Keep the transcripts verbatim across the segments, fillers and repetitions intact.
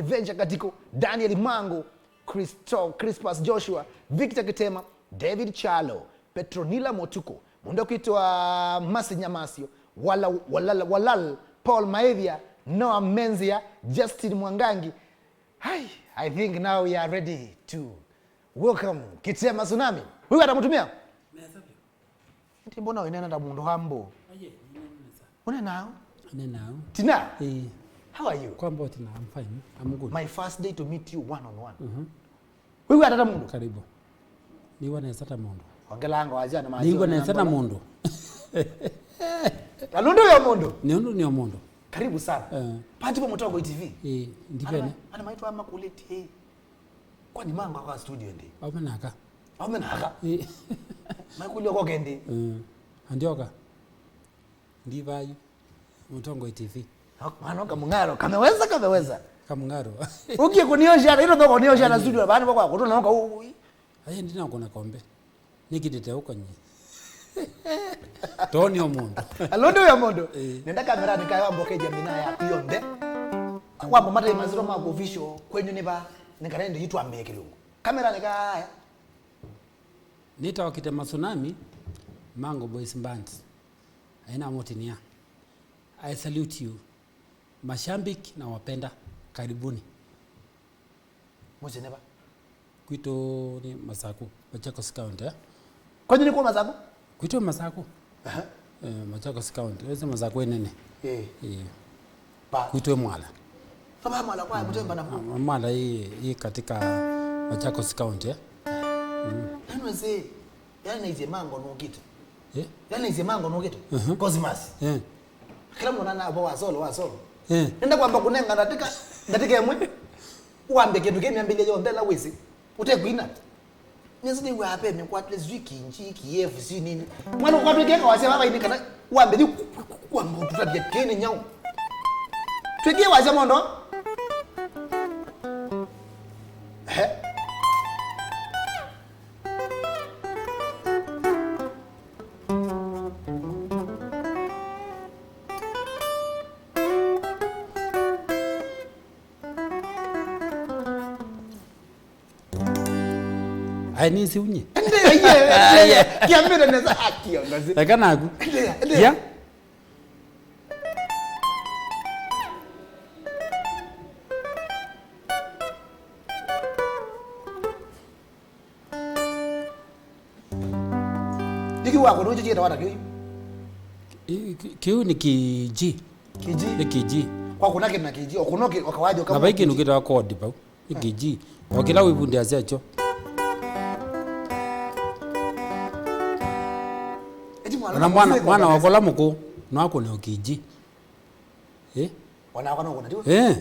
Venture Katiko, Daniel Mango, Christo, Crispus Joshua, Victor Kitema, David Chalo, Petronila Motuko, mũndũ kwĩtwa Masi Nyamasio, Wala, Walal, Walal, Paul Maithia, Noah Menzia, Justin Mwangangi. Hi, I think now we are ready to welcome Kitema Tsunami. Huyu atamtumia? Ĩndĩ mbona wĩneena ta mũndũ wa mbũ? Aye, nĩnenesa. Ũnenaa? Nenao. Tina? Eh. How are you? Kwa mbote na, I'm fine. I'm good. My first day to meet you one on one. Mhm. Wĩw'a ata ta mũndũ? Karibu. Nĩw'a nesa ta mũndũ. Ongelanga wazia na mazia. Nĩw'a nesa ta mũndũ. Alundu yo mũndũ. Nĩ ũndũ nĩ o mũndũ. Karibu sana. Eh. Pati pa Mũtongoi T V. Eh, ndipene. Ana, ana maitwa makuleti. Kwani manga kwa studio ndi? Aume naka. Aume naka. Eh. Makulio kwa kendi. Eh. Andioka. Ndivayu. Mũtongoi T V. Mwana kamung'aro, kameweza, kameweza. Kamung'aro. Ukie kuniosha, ilo thoko niosha na studio, bani kwa kutu na uka u. Aye ndina kuna kombe. Nikitete uko nyi. Toni o mũndũ. Alonde uyo mũndũ. Eh. Nenda kamera nikayo ambokeja mina ya kuyonthe. Wambo mata imaziro ma official kwenyu niba, nikarende yitwa me kilungu. Kamera nikaya. Nĩtawa Kitema Tsunami, Mango Boys Band. Aina motinia. I salute you. Mashabiki na wapenda. Karibuni. Mũsyĩ nĩ va? Kwitũ nĩ Masaku, Machakos County, eh? Kwanyu nĩ kwa Masaku? Kwitũ Masaku. Aha. Eh, Machakos County. Wese Masaku ĩnene. Eh. Eh. Pa. Kwitũ Mwala. Papa Mwala kwa kutemba na. Ah, Mwala hii, hii katika Machakos County, eh? Mm. Nani wese, yani naize mango nukite. Eh? Yani naize mango nukite. Mhm. Cosmas. Eh. Kila mwana na hapo wa solo, wa solo. Eh. Nenda kwamba kunenga ndatika, ndatika ĩmwe. Wambe kĩndũ kĩmyambĩlya yonthe la wĩsĩ. Ũtekwina. Nĩsĩ nĩw'aa pe mĩkwatĩle sijui kinji, kiyevu, sijui nini. Mwana ũkwatwe keka wasya vava ini kana wambe thi ku-, ku-, ku-, wambe ũtutavya kĩnĩ nyau. Twĩkie wasya mondo. Ehe. Aĩ, nĩ siunye. Endelea, yeah, endelea. Kiambĩte nesa, ah, kiongozi. Eka naku. Endelea, endelea. Yeah. Nĩkĩ wakwa nũkyo kĩtawa ta kĩu? Ĩ, kĩ-, kĩu nĩ kĩji. Kĩji? Nĩ kĩji. Kwa kuna kĩndũ na kĩji, o kuna kĩ-, o kawaja, na vai kĩndũ kĩtawa kodi vau. Nĩ kĩji. O kĩla wĩvundĩasya kyo. Eti mwana ona mwana, mwana wakwa ũla mũkũũ, no akũne o kĩji. Ĩ? Ona wakwa no kũna, tiwe? Ĩ.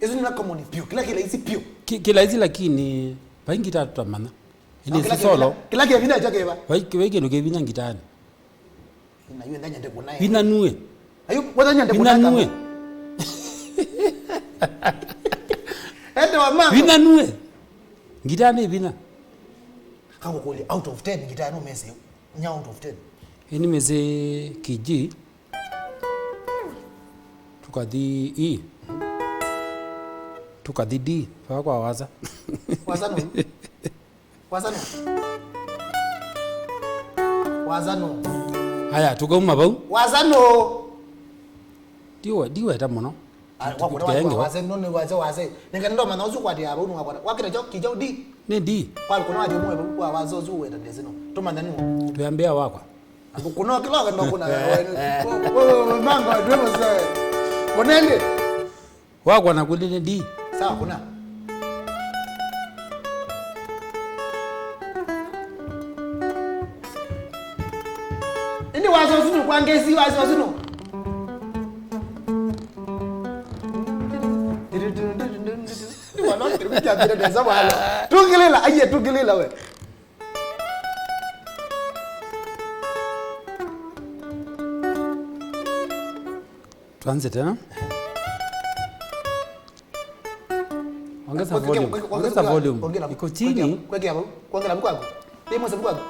Isu nĩ common piũ, kĩla kĩlaisi piũ. Ki-, kĩlaisi lakini vai ngita tũtamanya. Ĩndĩ no, kĩla ĩsu solo. Kĩla, kĩla kĩvinya kyo kĩva? Vai, vai kĩndũ kĩvinya ngitani. Na yu ndanyende kuna. Vinya nue. Ayu, wata nyende kuna. Vinya nue. Ende wa mama. Vinya nue. Ngitani vinya. Kako kuli out of ten, ngitani no mese. Nya out of ten. Ĩndĩ mese kĩji. Tũkathi E. Tũkathi D. Vaa kwa wasa. Wasa no. Wasa no. Wasa no. Aya, tũkauma vau. Wasa no. Ndiwe, ndiweta mũno. Ah, kwa kuna tũkaenge wase, no, nĩ wase, wase. Nĩngani ndomanya ũsu kwati ya vau nĩ wakwa. Wakĩta kyo, kĩkyo D. Nĩ D. Kwa kuna wati ũmwe vau kwa wase ũsu weta ndesino. Tũmanya nĩ. Twĩambĩa wakwa. Kuno kila wakati ndo kuna wewe. Wewe manga ndio mzee. Konende. Wakwa na kulile ndi. Sawa kuna. Indi wazo zinu kwa ngezi wazo zinu. Tũkĩlĩla, aiye, tũkĩlĩla we. Tuanze tena. Ongeza volume. Ongeza volume. Iko chini. Kwekea hapo. Kuongela mkwago. Imo se mkwago.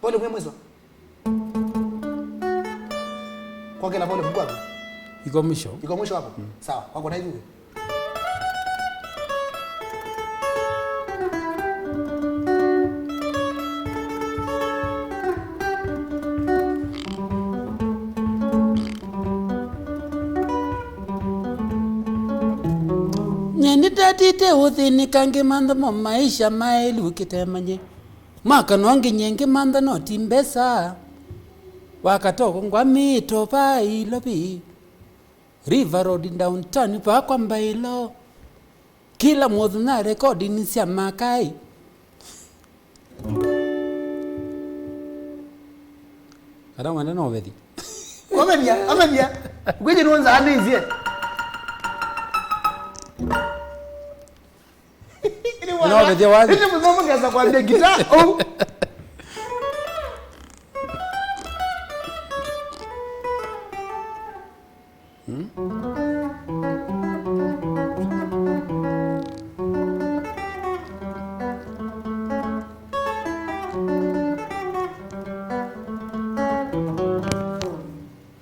Volume ya mwisho. Kwa kila volume kwaku. Iko mwisho. Iko mwisho hapo. Mm. Sawa, kwako na hivi. Nye nĩtatĩte ũthĩnĩka ngĩmantha mo maisha maĩlu kĩtemanye. Mwaka no nginya ngĩmantha no ti mbesa. Wakatoko ngwamĩĩto vaa Ilovi. River Road downtown vakwa mbaĩlo. Kila mũthenya rekodinĩ sya makaĩ. Kana wenda no vethi? Omethia, omethia. Kwĩje nũnzaanĩisye. No vethya wathi. Ĩndĩ mũthomo ngesa kwambia ngita, oh. Hmm?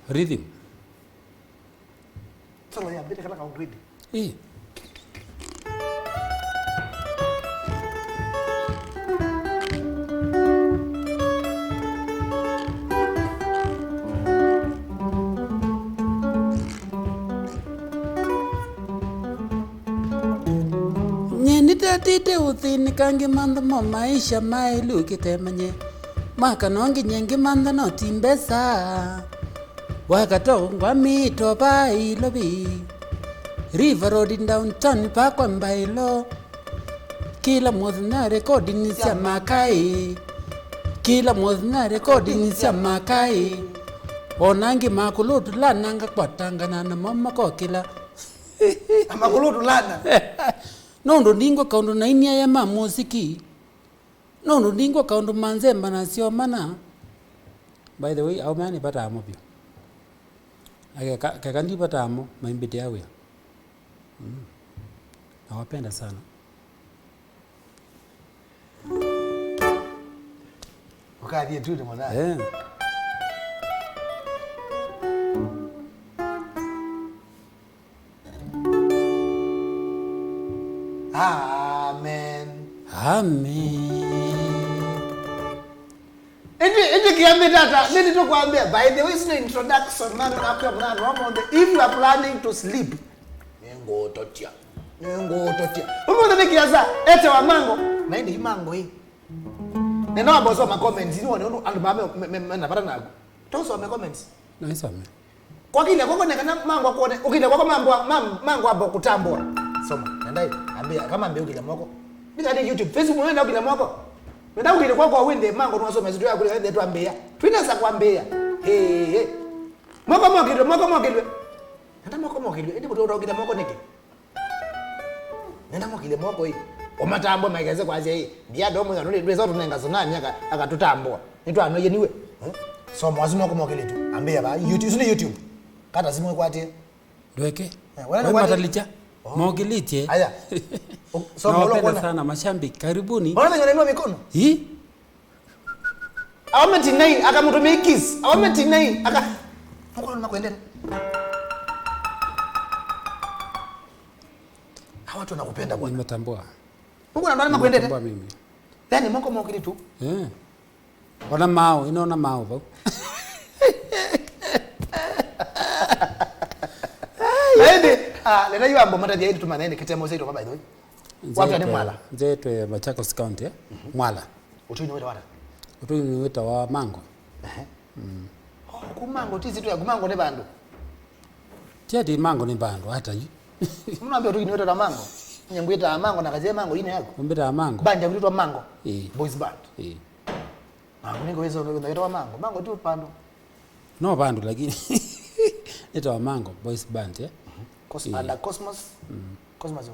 Rhythm. Solo yambĩte kana kaũndũ ĩndĩ. Ĩĩ. Nye nĩtatĩte ũthĩnĩka ngĩmantha mo maisha maĩlu kĩtemanye. Mwaka no nginya ngĩmantha no ti mbesa. Wakatoko ngwamĩĩto vaa Ilovi. River Road downtown vakwa mbaĩlo. Kila mũthenya rekodinĩ sya makaĩ. Kila mũthenya rekodinĩ sya makaĩ. Ona angĩ makũlũtũlana ngakwatangana namo makokĩla. Makũlũtũlana. Nũndũ ningwa kaũndũ nainia ya ma mũsiki. Nũndũ ningwa kaũndũ ma nzemba na syomana. By the way, aũme aa nĩvatamo vyũ. Akeka, keka ndivatamo, maimbĩtĩa wĩa. Mm. Nawapenda sana. Ũkathiĩ tu nĩ mwana. Eh. Amen. Amen. Ĩndĩ, ĩndĩ kĩambĩte ata, nĩndĩ tũkwambĩa, by the way, sina introduction, mwana nakwĩa mwana wa mũndũ, if you are planning to sleep, nĩngũũtotya, nĩngũũtotya. Ũmũnthĩ nĩ kĩasa, etewa Mango, na ĩndĩ i Mango ĩ. Nenda wamba ũsoma comments, nĩ wone ũndũ andũ maa me, me, me, mena vata naku. Tũsome comments. Naisome. Kwakĩlya kwako nĩ kana Mango akwone, ũkĩlya kwako Mango, Mango amba kũtambũa. Soma, nenda ĩ, ambĩa, kama ambĩa ũkĩlya moko. Nĩ kana YouTube, Facebook, nenda ũkĩlya moko. Nenda ũkĩlya kwako wĩnde Mango nũasome situ yaku, nenda twambĩa. Twĩnesa kwambĩa. Hey, hey. Moko mokĩlwe, moko mokĩlwe. Nenda moko mokĩlwe, ĩndĩ mũtũũra ũkĩlya moko nĩkĩ? Nenda mokĩlye moko ĩ. Ũmatambwe maikese kwasya ĩ. Mbia ndo mwĩka nũndũ ndwĩsa ũtũnenga tsunami aka, akatũtambũa. Nĩtwanoie niwe. Eh? Soma wasu moko mokĩlĩtu. Ambĩa ba YouTube, isu nĩ YouTube. Kata simu ĩkwatĩe. Ndweke. Eh, wala wai nĩkwatĩe. Matalicha. Oh. Mokĩlĩtye. Aya. O, soma. Nawapenda sana mashabiki. Karibuni. Mbona nyonenua mikono? Hii? Awametinai, akamũtũmĩa kiss. Awametinai, aka. Nũkwona makwendete. Hawa watu wanakupenda bwana. Nimetambua. Nũkwona ndo makwendete. Nimetambua mimi. Yaani moko mokĩlĩtu. Eh. Ona mao, inaona mao vau. Na ĩndĩ, ah, leta yu ambo matathia ĩndĩ tũmanya ĩndĩ kĩtemo syaitwa, by the way. Wapya nĩ Mwala. Nzetwe Machakos County, eh? Mhm. Mwala. Ũtũinĩ wĩtawa ata? Ũtũinĩ wĩtawa Mango. Ehe. Mm. Oh, ku Mango, ti situ ya ku Mango nĩ vandũ. Ti ati Mango nĩ vandũ, ata yu. Mũndũ ambĩa ũtũinĩ wĩtawa Mango. Nye ngwĩtaa Mango na kazie Mango ine yaku. Ũmbĩtaa Mango. Band yaku ĩtwa Mango. Ĩĩ. Boys band. Ĩĩ. Mango nĩ ngwĩsa ũndũ wĩtawa Mango. Mango ti vandũ. No vandũ lakini. Ĩtawa Mango Boys Band, eh? Mhm. Cos-, ĩĩ. Under Cosmos. Mm. Cosmos.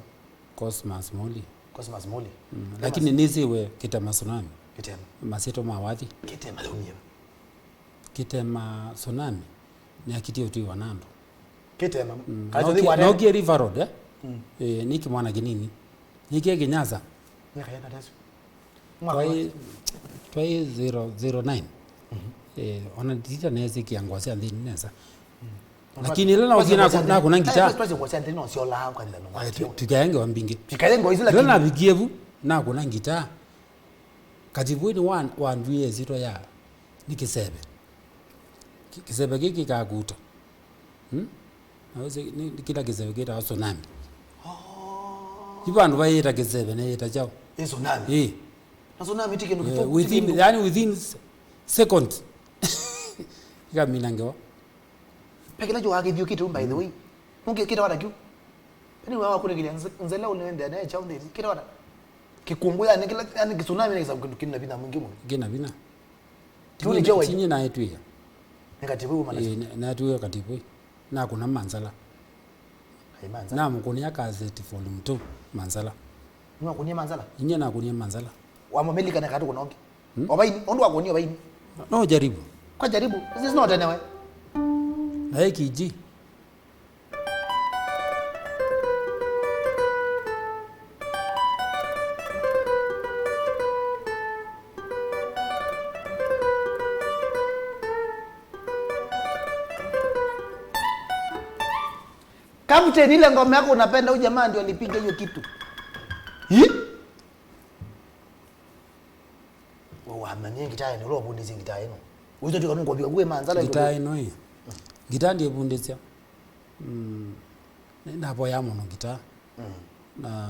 Cosmas Muli. Cosmas Muli. Mm, lakini nĩsĩwe Kĩtema Tsunami. Kĩtema. Masyĩtwa ma wathi. Kĩtema yaumie va? Kĩtema Tsunami nĩakitie ũtwi wa nandũ. Kĩtema. Mm, nokie River Road, eh? Mm. Eh, nĩkĩ mwana kĩnini. Nĩkĩ Kĩnyasa. Miaka yana tesu. Mwaka. Twai, Twaĩ zero, zero nine. Mhm. Eh, ona ndita neesĩkĩa ngũa sya nthĩnĩ nesa. Mm. Lakini ĩla naũthie naku-, nakũna ngita. Twaisye ngũa sya nthĩnĩ no syolaa kwa nthĩnĩ no. Eh, tikaenge wa mbingĩ. Tikaenge wa isu. Ĩla lakini navikie vu, nakũna ngita. Katipũi nĩ wa, wandwie ĩsyĩtwa ya, nĩ kĩseve. Kĩ-, kĩseve kĩĩ kĩkakuta. Hmm? Na wĩsĩ, nĩ, nĩ kĩla kĩseve kĩtawa tsunami. Oh. Yu vandũ vayĩta kĩseve, neyĩta kyaũ? Ĩ tsunami. Ĩ. Na tsunami ti kĩndũ kĩthũku, eh, ti within, kĩndũ yani within s-, seconds. Ĩkamina ngewa. Pe kĩla kĩwaa kĩthiũkĩte ũu, by the way. Nũkĩkĩte wata kĩu? Pe nĩwaa wakũnĩkĩlya nze-, nzela ũnĩwe nthĩa naye kyaũ nthĩnĩ. Kĩte wata? Kĩkũngũ yani kĩla, yani tsunami nĩ kĩndũ kĩna vinya mwingĩ mũno. Kĩna vinya. Kĩu nĩ kyaũ? Tinye naĩtwĩa. Nĩ katipũi wĩ mana. Ĩĩ, na-, natwĩa katipũi. Nakũna manzala. Ai, manzala. Namũkũnĩa kaseti volume two, manzala. Nĩwakũnie manzala? Inyie nakũnie manzala. Wamũmĩlika na katũ kũna ũngĩ? Hmm? Ovaini, ũndũ wakũnie ovaini. No jaribu. Kwa jaribu. This is not anyway. Na hiki ji. Captain, ile ngoma yako unapenda, huyu jamaa ndio alipiga hiyo kitu. Hi? Wewe wamanyie ngitaa ĩno, ũla ũvundĩsye ngitaa ĩno. Ũizo tuka nũkwambia kuwe manzala. Ngitaa ĩno ĩ. Ngitaa ndiĩvundĩsya. Mm. Navoya mũno ngitaa. Mm. Na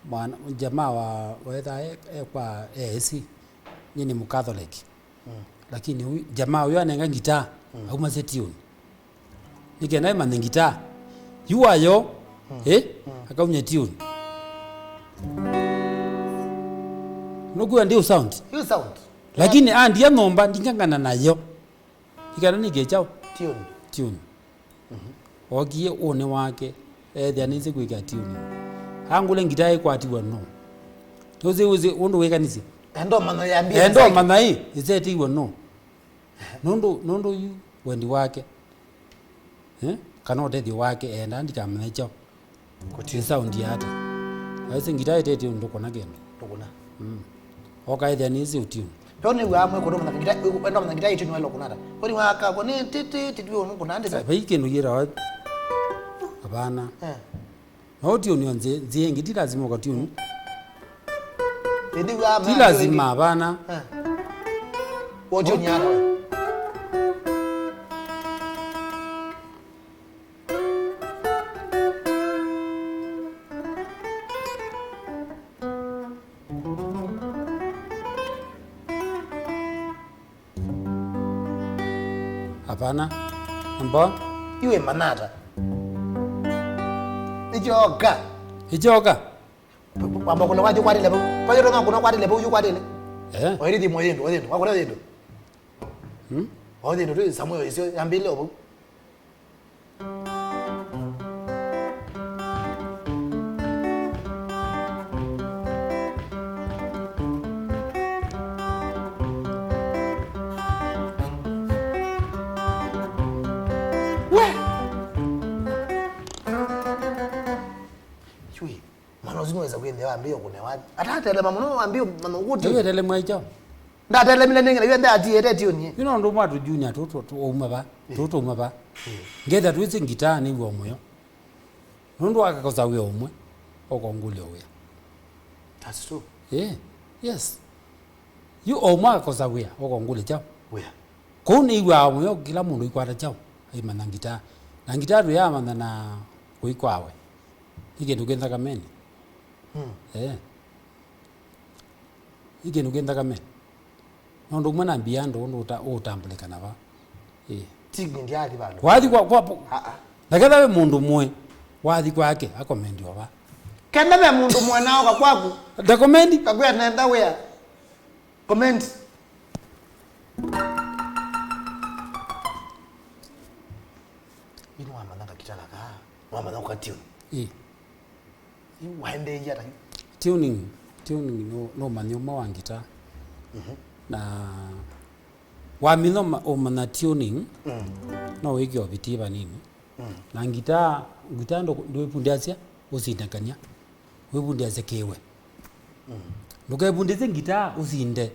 mwana, jamaa wa, wetha e, e kwa A I C, nyie nĩ Mũkatholeki. Mm. Lakini huyu, jamaa huyu anenga ngitaa, mm, aumasya tune. Nĩ kenda ĩmanye ngitaa. Yu wayo, mm, eh? Mm. Akaumya tune. Nũkwĩwa ndiũ sound. You sound. Lakini andia nyũmba, ndingangana nayo. Nĩ kenda nĩkĩe kyaũ? Tune. Tune. Mhm. Ookie ũnĩ wake, eethĩa nĩsĩ kwĩka tune. Angũle ngitaa ĩkwatiwe no. Nũsĩ, ũsĩ ũndũ wĩkanisye? Enda ũmanya yambie. Enda ũmanya ĩ, ĩsetĩiwe no. Nũndũ, nũndũ yu wendi wake. Eh? Kana ũtethyo wake, enda ndikamanye kyaũ. Kũti. Nĩ sound ya ata? Aisye ngitaa ĩtetĩ ũndũ kũna kĩndũ. Ndũkũna. Mm. Okaĩthĩa nĩsĩ ũtune. Pe nĩw'aa mwe kũndũ manya ngitaa, enda manya ngitaa ĩtune welo kũna ata. Kwani waka kone tete tete welo kũna ndĩsa. Vai kĩndũ yĩtawa. Hapana. Eh. No ũtune nzĩ, nzĩ ĩngĩ, ti lazima ũkatune. Ĩndĩ w'aa ti lazima, hapana. Eh. Ũtune ata we? Hapana. Mbo? Iwe manata. Ichoka. Ichoka. Wamba kuna wathi kwatile vau. Kwa hiyo toma kuna kwatile vau, yu kwatile. Eh. Oiri thimo yendo, yendo. Wakuna yendo. Hmm? Othi ndo tu Samuel isio yambile obo. We! Chui. Mwana ũsu nĩwesa kwĩthĩa wambĩĩe kũnewa. Atatelema mũno wambĩĩe manya ũkũti. Nĩwĩtelemwa ikyo. Ndatelemile nĩngĩ, na yu ende atiĩte tiũnie. Yu no ũndũ ũmwe atũ junior tũ, tũ, tũ, twauma va. Eh. Tũ, twauma va. Eh. Ngetha twĩsĩ ngitaa nĩw'o mũyo. Nũndũ akakosa wĩa ũmwe, ũkongũlya wĩa. That's true. Eh, yes. Yu o ũmwe akakosa wĩa, ũkongũlya kyaũ? Wĩa. Kũu nĩw'aa mũyo kĩla mũndũ aikwata kyaũ, aimanya ngitaa. Na ngitaa ndũyamanya na kũikwawe. Nĩ kĩndũ kĩ nthakamenĩ. Hmm. Eh. Nĩ kĩndũ kĩ nthakamenĩ. Nũndũ ũmwe nambia andũ ũndũ ũta-, ũũtambũlĩka na va. Eh. Ti nginya athi vandũ. Wathi kwa, kwa, ah, ah. Na ketha wĩ mũndũ mũĩ, wathi kwake, akomendi o va. Kenda ve mũndũ mũĩ naoka kwaku. Ndakomendi. Kakwĩa nenda wĩa. Comment. Yu nĩwamanya kakitala kaa, nĩwamanya ũkatune. Ĩ. Yu waendeeie ata yu? Tuning, tuning no, no ũmanye ũmwe wa ngitaa. Mhm. Na wamina ũma-, ũmanya tuning, mm, no wĩke o vitii vanini. Mm. Na ngitaa, ngitaa ndũ-, ndwĩvundĩasya ũsindakany'a. Wĩvundĩasya kĩwe. Mm. Ndũkevundĩsye ngitaa ũsinde.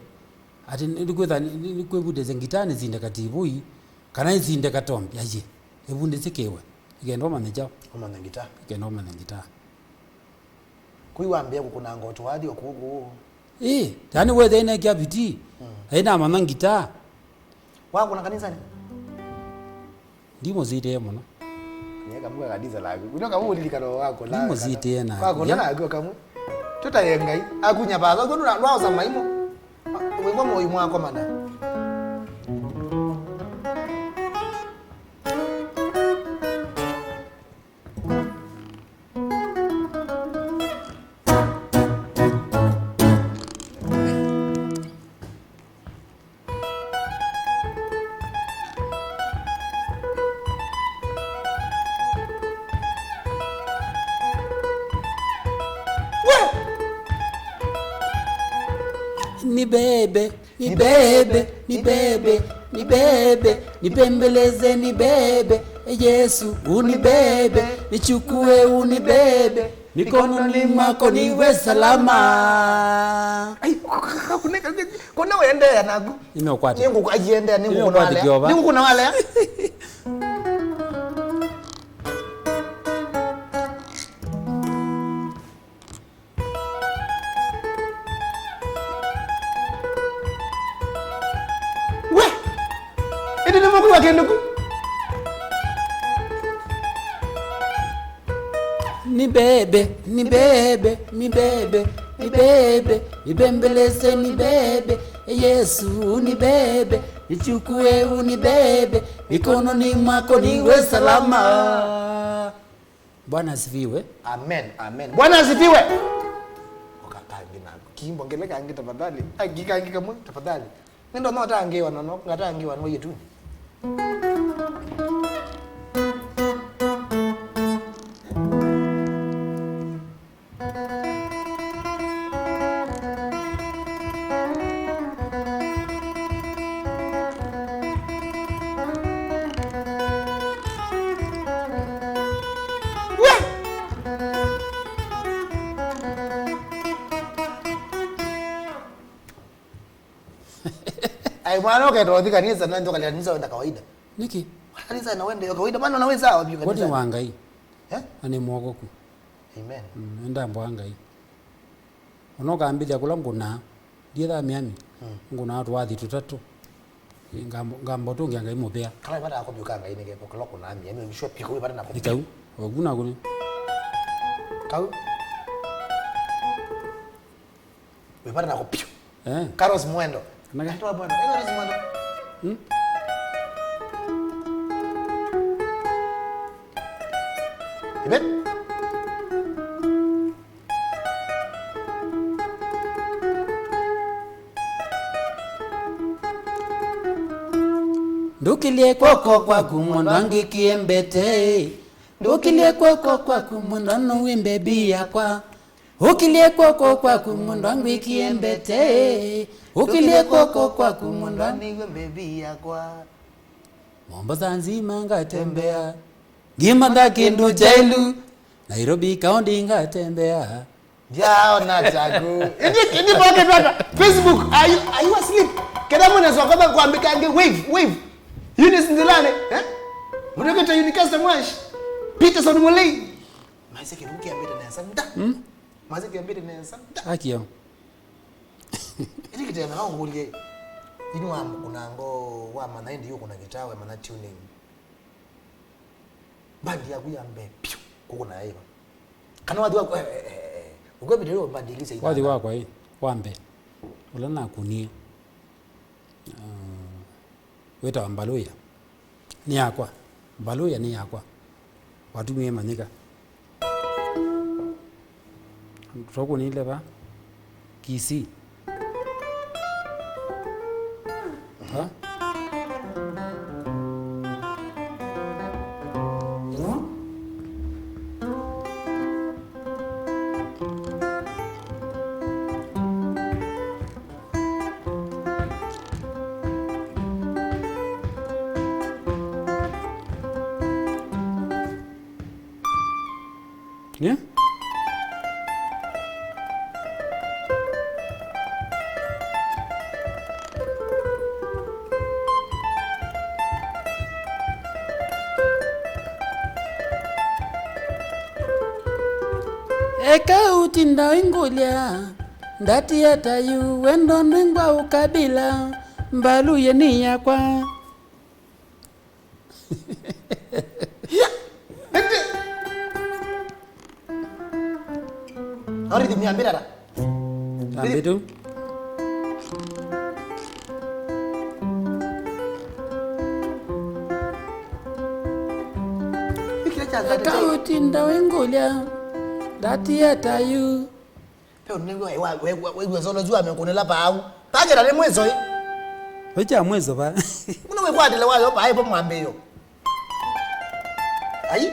Atĩ nĩ-, nĩkwĩtha nĩ-, nĩ-, nĩkwĩvundĩsye ngitaa nĩsinde kativũi, kana nĩsinde katombi, aiye. Ĩvundĩsye kĩwe. Nĩkenda ũmanye kyaũ? Ũmanye ngitaa. Nĩkenda ũmanye ngitaa. Kũi wambĩa kũkũnanga ũtũathi o kũũ kũũ. Ĩĩ, yani wethĩa ĩnekĩa vitii, mm, ainamanya ngitaa. Wakũna kanisani? Ndimũsitĩe mũno. Nĩeka muka kanisa laku. Kuno kamwe ũlilikana wakũna. Ndimũsitĩe na wakũna ya naku kamwe. Tũtaye Ngai. Akunya pasa. Kuno na waosa maimo. Wĩmwe moyo mwako mana. Nibebe, nibebe, nibebe, nibebe, nibembeleze, nibebe. E Yesu, unibebe, nichukue, unibebe. Mikononi mwako niwe salama. Ai, kune, kune, kune uendeea naku. Nimekwata. Ningu ajiendea, ningu kuna wale. Nimekwata Jehova. Ningu kuna wale. We! Ĩndĩ nĩmũkwĩwa kĩndũ ku? Nibebe, nibebe, nibebe, nibebe, nibembeleze, nibebe. E Yesu, nibebe, nichukue, unibebe, mikononi mwako niwe salama. Bwana asifiwe. Amen, amen. Bwana asifiwe. Oka kangi nako. Kimbo ngele kangi tafadhali. Aki kangi kamwe tafadhali. Nendo no tangiwa no, no, ngatangiwa no yetu. Ai, mwana, ũkenda ũthi kanisa, na ndio kanisa wenda kawaida. Nĩkĩ? Kanisa na wende kawaida, maana unaweza wapi kanisa? Kwani wa Ngai? Eh? Na nĩ mwogoku. Amen. Mm, enda mbwa Ngai. Ona ũkambĩthya kũla ngũnaa, ndiethaa Miami. Mm. Ngũnaa tũwathi tũtatũ. Ngamba, ngamba ũtũngĩa Ngai mũvea. Kala ĩvata yako vyũka Ngai nĩkeko, kala kũnaa Miami, ũmishwa piko, ĩvata nako. Nĩ kau, oku naku nĩ. Kau. Wĩvata nako piũ. Eh. Carlos Mwendo. Nake? Anaitwa bwana. Eh, Carlos Mwendo. Hmm? Amen. Ndũkĩlye kw'oko kwaku mũndũ angĩkĩe mbete. Ndũkĩlye kw'oko kwaku mũndũ nũwĩmbe mbi yakwa. Ũkĩlye kw'oko kwaku mũndũ angwĩkie mbete. Ũkĩlye kw'oko kwaku mũndũ nĩw'e mbevi yakwa. Mombasa nzima ngatembea. Ngĩmantha kĩndũ kya ĩlu. Nairobi County ngatembea. Ndiaona chaku. Ĩndĩ, ĩndĩ poke pata. Facebook, are you, are you asleep? Kenda mwene sokoba kwambĩka nge wave, wave. Eunice Nzilane, eh? Mũndũ wĩtwa Eunice Mwash. Peterson Mulei. Maisha kĩndũ kĩambĩte nesa nda. Hmm? Maisha kĩambĩte nesa nda. Akio. Ĩndĩ kĩtena no ngũlye. Ĩndĩ wa mũkũnango wa mana ĩndĩ yũkũna gĩtaa we mana tuning. Bandi yaku ya mbee piũ kũkũna yaiva. Kana wathi waku, eh, eh, eh, eh. Ũkwambĩte yo bandi ilisa. Wathi wakwa ĩ, wa mbee. Ũla nakunie. Ah, wĩtawa Mbaluya. Nĩ yakwa. Mbaluya nĩ yakwa. Watumie manyĩka. Tũkũnĩle va? Kisii. Ha? Nĩ? Eka ũtinda ũingũlya, ndatieta yu, wendo ndwĩngwa ũkabila, mbalu ye nĩ yakwa. Arithimia mbirara. Ambĩtu. Eka ũtinda ũingũlya, ndatieta yu. Pe ũnĩw'a wa, wa, wa, wa, wa solo jua me kunela pau. Pagera ni mwiso ĩ. Ocha mwiso pa. Kuna we kwatile wayo pa ipo mwambĩo. Ai.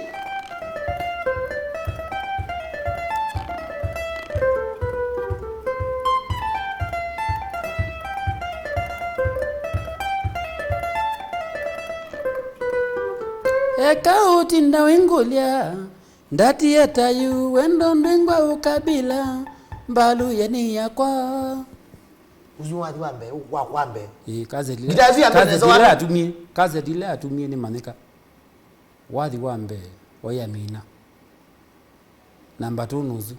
Eka ũtinda wĩngũlya, ndatieta yu, wendo ndwĩngwa ũkabila, mbalu ye nĩ yakwa. Ũsu wathi wa mbee, wa kwa mbee. Ĩĩ, kaseti ila, Nditazi ya mbee kaseti nesa ila wana. Atumie, kaseti ila atumie nĩmanyĩka. Wathi wa mbee, oya mina. Namba two nũsu.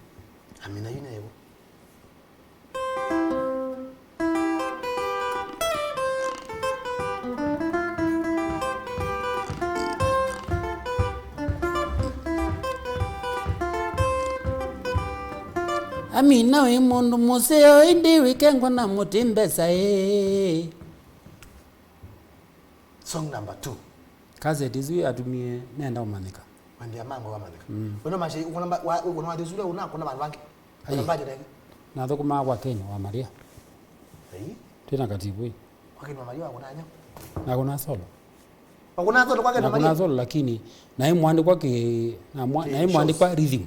Amina yu nĩvo. Amina wĩ mũndũ mũseo, ĩndĩ wĩkengwa na mũtĩ mbesa ĩ. Song number two. Kaseti isu atumie nenda ũmanyĩka. Mandia mango wamanyĩka. Mm. Wena mashi ukona wa ukona wa thusura una kuna vandu vangi. Ai. Kuna mbati nake. Nathũkũmaa kwa Ken wa Maria. Ai. Twina katibui. Kwa Ken wa Maria wakuna nyo. Nakuna solo. Wakuna solo kwa Ken wa Maria. Nakuna solo lakini na imwandikwa ki na mwa, na imwandikwa rhythm.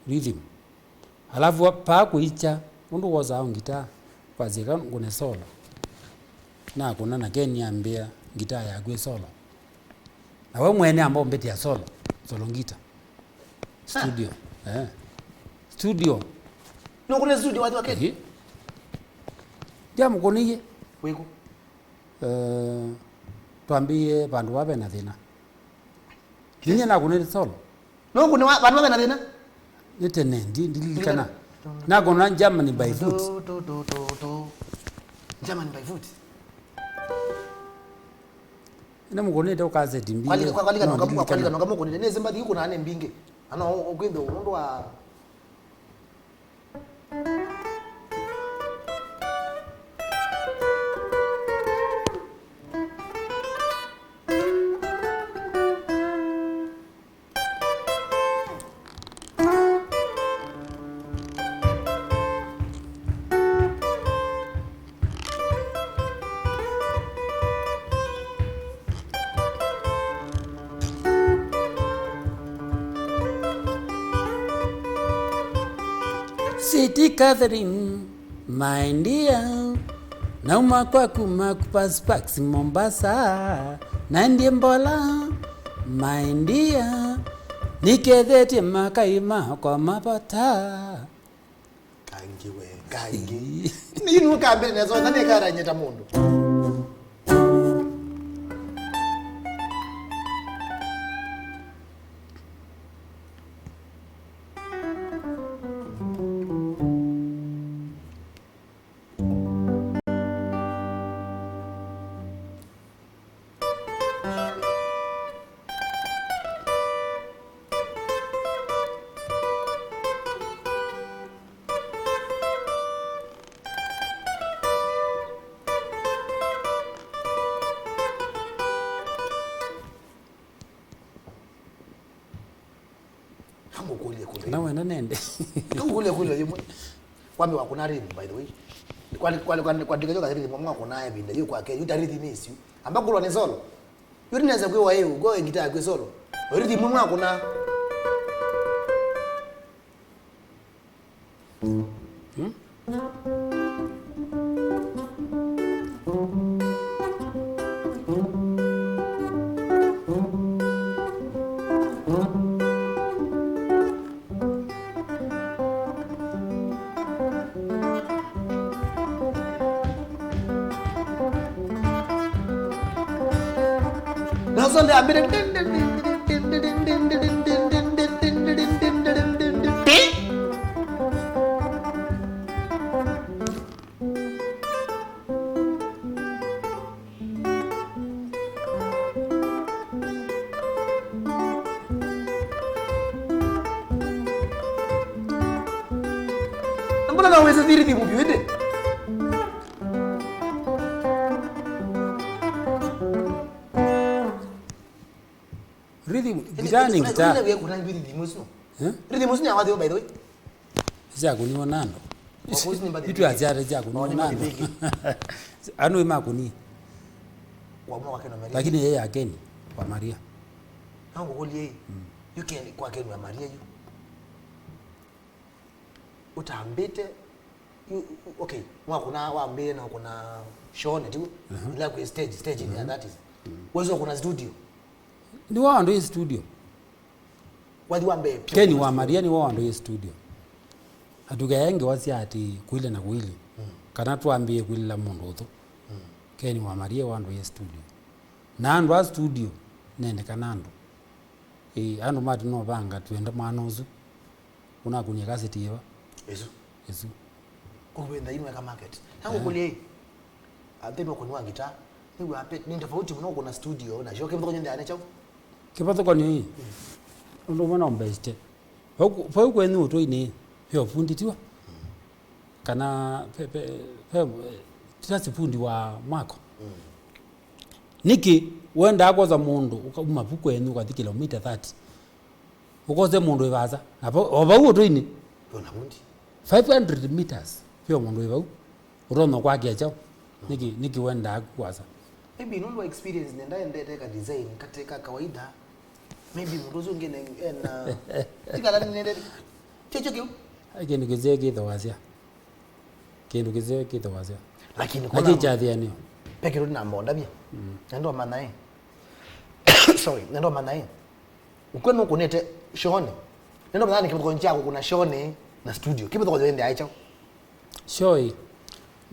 Rhythm. Alafu wa- paa kũikya, ũndũ wosaa ngitaa, kwasya eka ngũne solo. Nakũna na Ken ambĩa, ngitaa yaku ĩ solo. Na we mwene amba ũmbĩtĩa solo, solo ngita. Studio. Eh. Studio. Nũkũne studio wathi wa Ken? Ĩĩ. Ndiamũkũnĩie. Wĩkũ? Eh, twambĩĩe vandũ vaa ve na thĩna. Ninyie nakũnĩte solo. No kũne wa- vandũ vave na thĩna? Nĩ tene, ndi- ndililikana. Ndilikana. Nakũna Germany by foot. Tu, tu, tu, tu, tu. Germany by foot. Nĩ mũkũnĩte ũkaseti mbingĩ. Kwalika- kwa- kwalika No, noka- ndilikana. Kwalika noka mũkũnĩte. Nĩ simba thi kũna nĩ mbingĩ. Ano ũkwĩthĩwa ũndũ wa Sweetie Catherine, my dear, nauma kwaku Makupa Sparks Mombasa, naendie Mbola, my dear, nikethetye makai makwa mavata. Kangi we, kangi. Nĩ yu nũkambĩte nesa, na nĩkaranyĩta mũndũ. Kamũkũlye kũlya. Kana wenda nende. Kamũkũlye kũlya yĩmwe. Kwambe wakũna rhythm, by the way. Kwa- kwa- kwa- kwandĩka yoka rhythm mwakũna ĩvinda yu kwake, yu ta rhythm ĩsu. Amba kũlwa nĩ solo. Yu ndinaweza kwĩwa ĩu, go ngita yaku solo. Rhythm mwakũna. Hmm? Nasonde ambire. Ona no wĩsĩ rhythm vyũ ĩndĩ. Rhythm, guitar nĩ guitar. Ĩndĩ, ĩndĩ, ĩndĩ, rhythm ĩsu. Eh? Rhythm ĩsu nĩ ya wathi, by the way. Syakũniwe na andũ. Of course, nĩ mbathi. Itũ asyate syakũniwe na andũ. Andũ nĩmakũnie. Kwa mwa wa Ken wa Maria. Lakini yeye ya Ken wa Maria. No ngũkũlye ĩ. Mm. Yu Ken, kwa Ken wa Maria yu. Ũtambĩte, yu, okay, mwakũna, wambĩĩe na ũkũna showne, tiw'o? Mhm. Ila kwĩ stage, stage, mhm, that is. Mm. Wesa ũkũna studio. Nĩ wa andũ ĩ studio. Wathi wa mbee. Ken wa Maria nĩ wa andũ ĩ studio. Atukae ngewa sya atĩ kũile na kũili. Mm. Kana twambĩĩe kũilĩla mũndũ ũthũ. Mm. Ken wa Maria wa andũ ĩ studio. Na andũ a studio, nendekana andũ. Ĩĩ, andũ mati no vanga twenda mwana ũsu. Ũnakũnie kaseti ĩva? Ĩsu. Ĩsu. Kũvĩnda inu eka market. Na ngũkũlye ĩ, athe no kũniwa ngita. Nĩw'a pet, nĩ tofauti mũno kũna studio na show. Kĩvathũkany'o nthĩanĩ kyaũ? Kĩvathũkany'o ĩ. Mm. Ũndũ ũmwe no mbesite. Vau, vau kwenyu ũtũinĩ, ve ũfundi tiwa? Mm. Kana ve, ve, ve, tita sifundi wa mwako. Mm. Nĩkĩ wendaa kwosa mũndũ ũkauma vu kwenyu ũkathi kilomita thirty? Ũkose mũndũ ĩvasa. Na vo, o vau ũtũinĩ. Ndona vundi. Five hundred meters. Vyo mũndũ ĩ vau. Ũtonya kwakĩa kyaũ? Nĩkĩ, nĩkĩ wendaa kwasa? Maybe nũndũ wa experience nenda endete ka design, kate ka kawaida. Maybe mũndũ ũsu ũngĩ ne-, ena, tikala nende. Kyo, kyo, kyo. Ai, kĩndũ kĩseo kĩthawasya. Kĩndũ kĩseo kĩthawasya. Lakini na kona kĩkyathĩanĩo. Pe kĩndũ ndinamondavya. Mm. Nendo manae. Sorry, nendo manae. Ũkw'o nũkũnĩte showne. Nĩndo methani kĩvathũkany'o kya kũkũna showne na studio. Kĩvathũkany'o ĩendeae kyaũ? Show ĩ.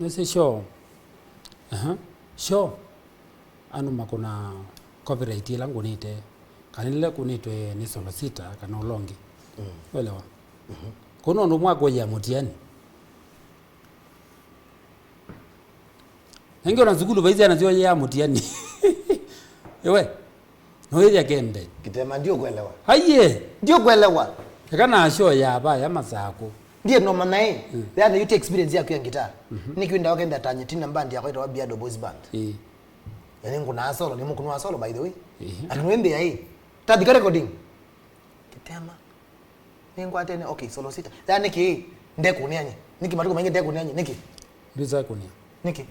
Nĩsĩ show. Aha. Show. Andũ makũna copyright ĩla ngũnĩte. Kana ĩla kũnĩtwe nĩ Solosita kana ũla ũngĩ. Mm. Welewa? Mhm. Kũu no ũndũ ũmwe wa kũya mũtiani. Nengĩ ona sukulu vai syana syoyea mũtiani. Ĩwe, nũĩthya kembe. Kitema, ndiũkwelewa. Aiye! Ndiũkwelewa. Eka na show ya vaya Masakũ. Ndiye no manaĩ. Mm. Then you take experience yaku ya guitar. Mhm. Nĩkĩ ndawa kenda tanye tina band yakwa ĩtawa Biado Boys Band. Ĩĩ. Yani ngũnaa solo, nĩ mũkũni wa solo, by the way. Ĩĩ. Ati nũĩmbĩa ĩ. Tathika recording. Kitema. Nĩngwatene, okay, Solosita. Ya nĩkĩ? Ndekũnĩa nye. Nĩkĩ matukũ maingĩ ndekũnĩa nye? Nĩkĩ? Ndwĩsa kũnĩa. Nĩkĩ?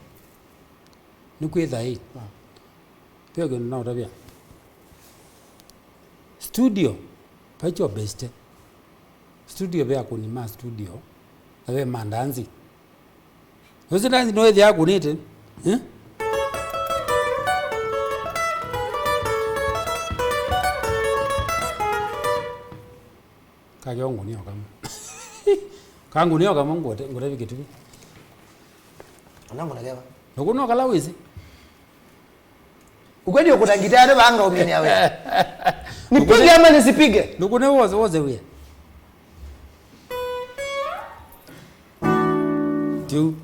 Nĩkwĩtha ĩ. Mm. Pia kĩndũ naũtavya. Studio, vai kyo best. Studio ve akũni ma studio, na ve mandanzi. Ũsu ndanzi no ĩthĩa akũnĩte. Eh? Kake ngũnĩa kamwe. Ka ngũnĩa kamwe ngũte, ngũte vikĩtuvi. Ona ngũna keva. Nũkũna kala wĩsĩ. Ukweli ukuta ngita yale banga uminia wewe. Nipige ama nisipige? Nũkũne woze, woze wia. Tiu.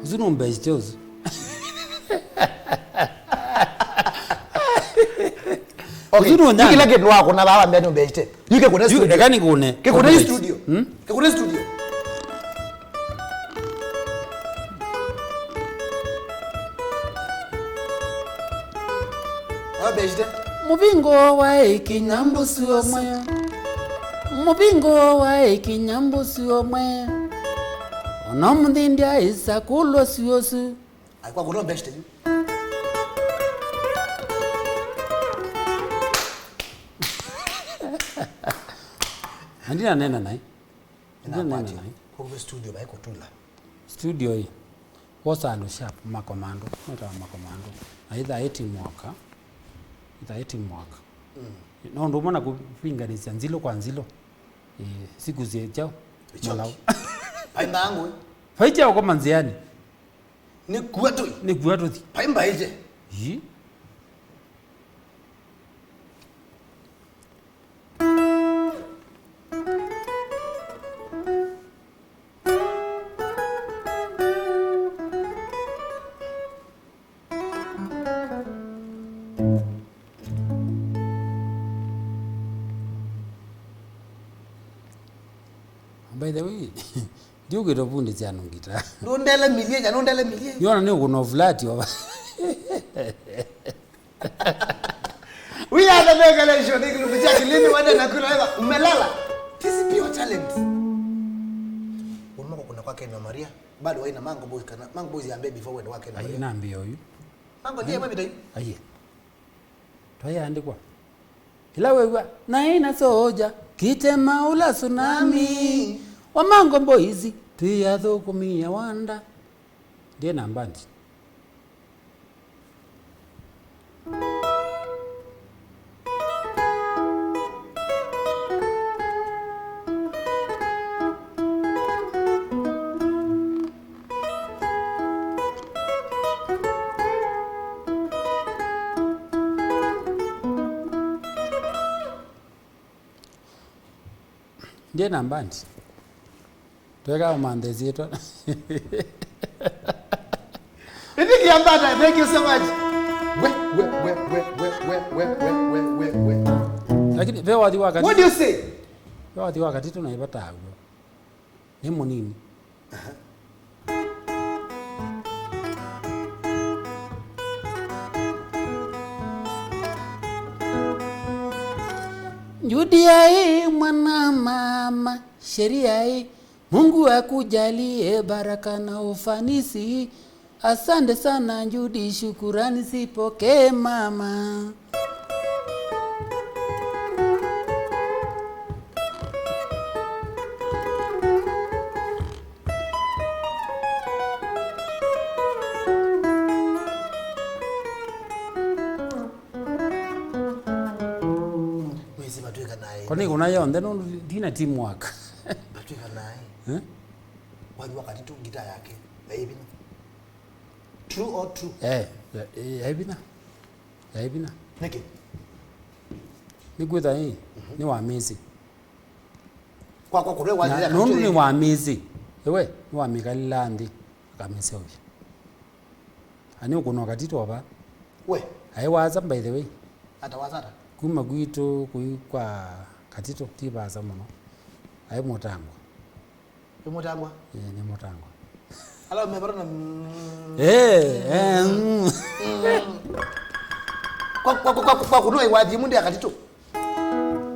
Ũsu nũmbesite ũsu. Okay, ũsu nũnyanya. Kĩla kĩndũ wakũna vaa wambĩa nũmbesite. Yu kĩkũne studio. Eka nĩkũne. Kĩkũne studio. Hmm? Kĩkũne studio. Wambesite. Mũvingo wa ĩkinya mbũsu ũmwe. Mũvingo wa ĩkinya mbũsu ũmwe. Ona mũthindi aisa kũlwa syũsũ. Ai, kwa kũlwa mbesite yu. Na ndinanena naĩ. Ndinanena naĩ. Kwa studio, bai kũtula. Studio ĩ. Wosa andũ sharp, makomando, metawa makomando. Na itha ĩti mwaka. Itha ĩti mwaka. Mm. No ũndũ ũmwe na kũvinganĩsya nzilũ kwa nzilũ. Ĩ, siku syĩ kyaũ? Ĩ kyaũ? Malau. Vai nthangũ. Vai kyaũ koma nzĩanĩ? Nĩ kua tũi. Nĩ kua tũthi. Vai mbaĩte. Ĩ. By the way, ndiũkĩte ũvundĩsya andũ ngita. Nũndele milie, ya nũndele milie. Nĩona nĩ ũkũna flat ova. We are the Mega Nation, nĩ kĩlungu kya Kilindi, wende na kula eva, umelala. This is pure talent. Unaona kuna kwa Ken na Maria, bado waina Mango Boys kana, Mango Boys yambe before wende wa Ken na Maria. Ai, nambia ũyu. Mango ndiye mwe bitai. Aye. Twayaandĩkwa. Ĩla wew'a, naĩ na soja, kĩtema ũla tsunami. Wa Mango Boys, twĩ athũkũmi ya wanda. Ndiye na mbandi. Ndiye na mbandi. Tweka ũmanthe syĩtwa. Ĩthĩkia mbata, thank you so much. We, we, we. Lakini ve wathi wa katĩ. What do you say? Ve wathi wa katĩ tũnaĩvataa w'o. Nĩ mũnini. Aha. Judy ai mwana mama, Sheri ai, Mungu akujalie baraka na ufanisi. Asante sana Judy, shukurani zipokee mama. Wĩsĩ matwĩka naĩ. Koni kuna yonthe nũndũ ndina teamwork. Matwĩka naĩ. Eh? Wathi wa katĩ tu ngita yake yaĩ vinya. True or true? Eh, ya- eh, yaĩ vinya. Yaĩ vinya. Nĩkĩ? Nĩkwĩtha ĩ, nĩ wa mĩsĩ. Kwa, kwa kũrĩa na wathire nũndũ nĩ wa mĩsĩ. Ewe, nĩ wa mĩkalĩla nthĩ, akamĩseũvya. Ani ũkũna katito ova. We. Aĩ wasa, by the way. Ata wasa ata? Kuma kwitũ kũi kwa katito ti vasa mũno. Aĩ mũtangwa. Nĩ mũtangwa? Eh, nĩ mũtangwa. Ala ũmevara na, mm. Eh, eh, mm. Kwa, kwa, kwa, kwa, kwa kũnwa iwathi mũndũ ya katito.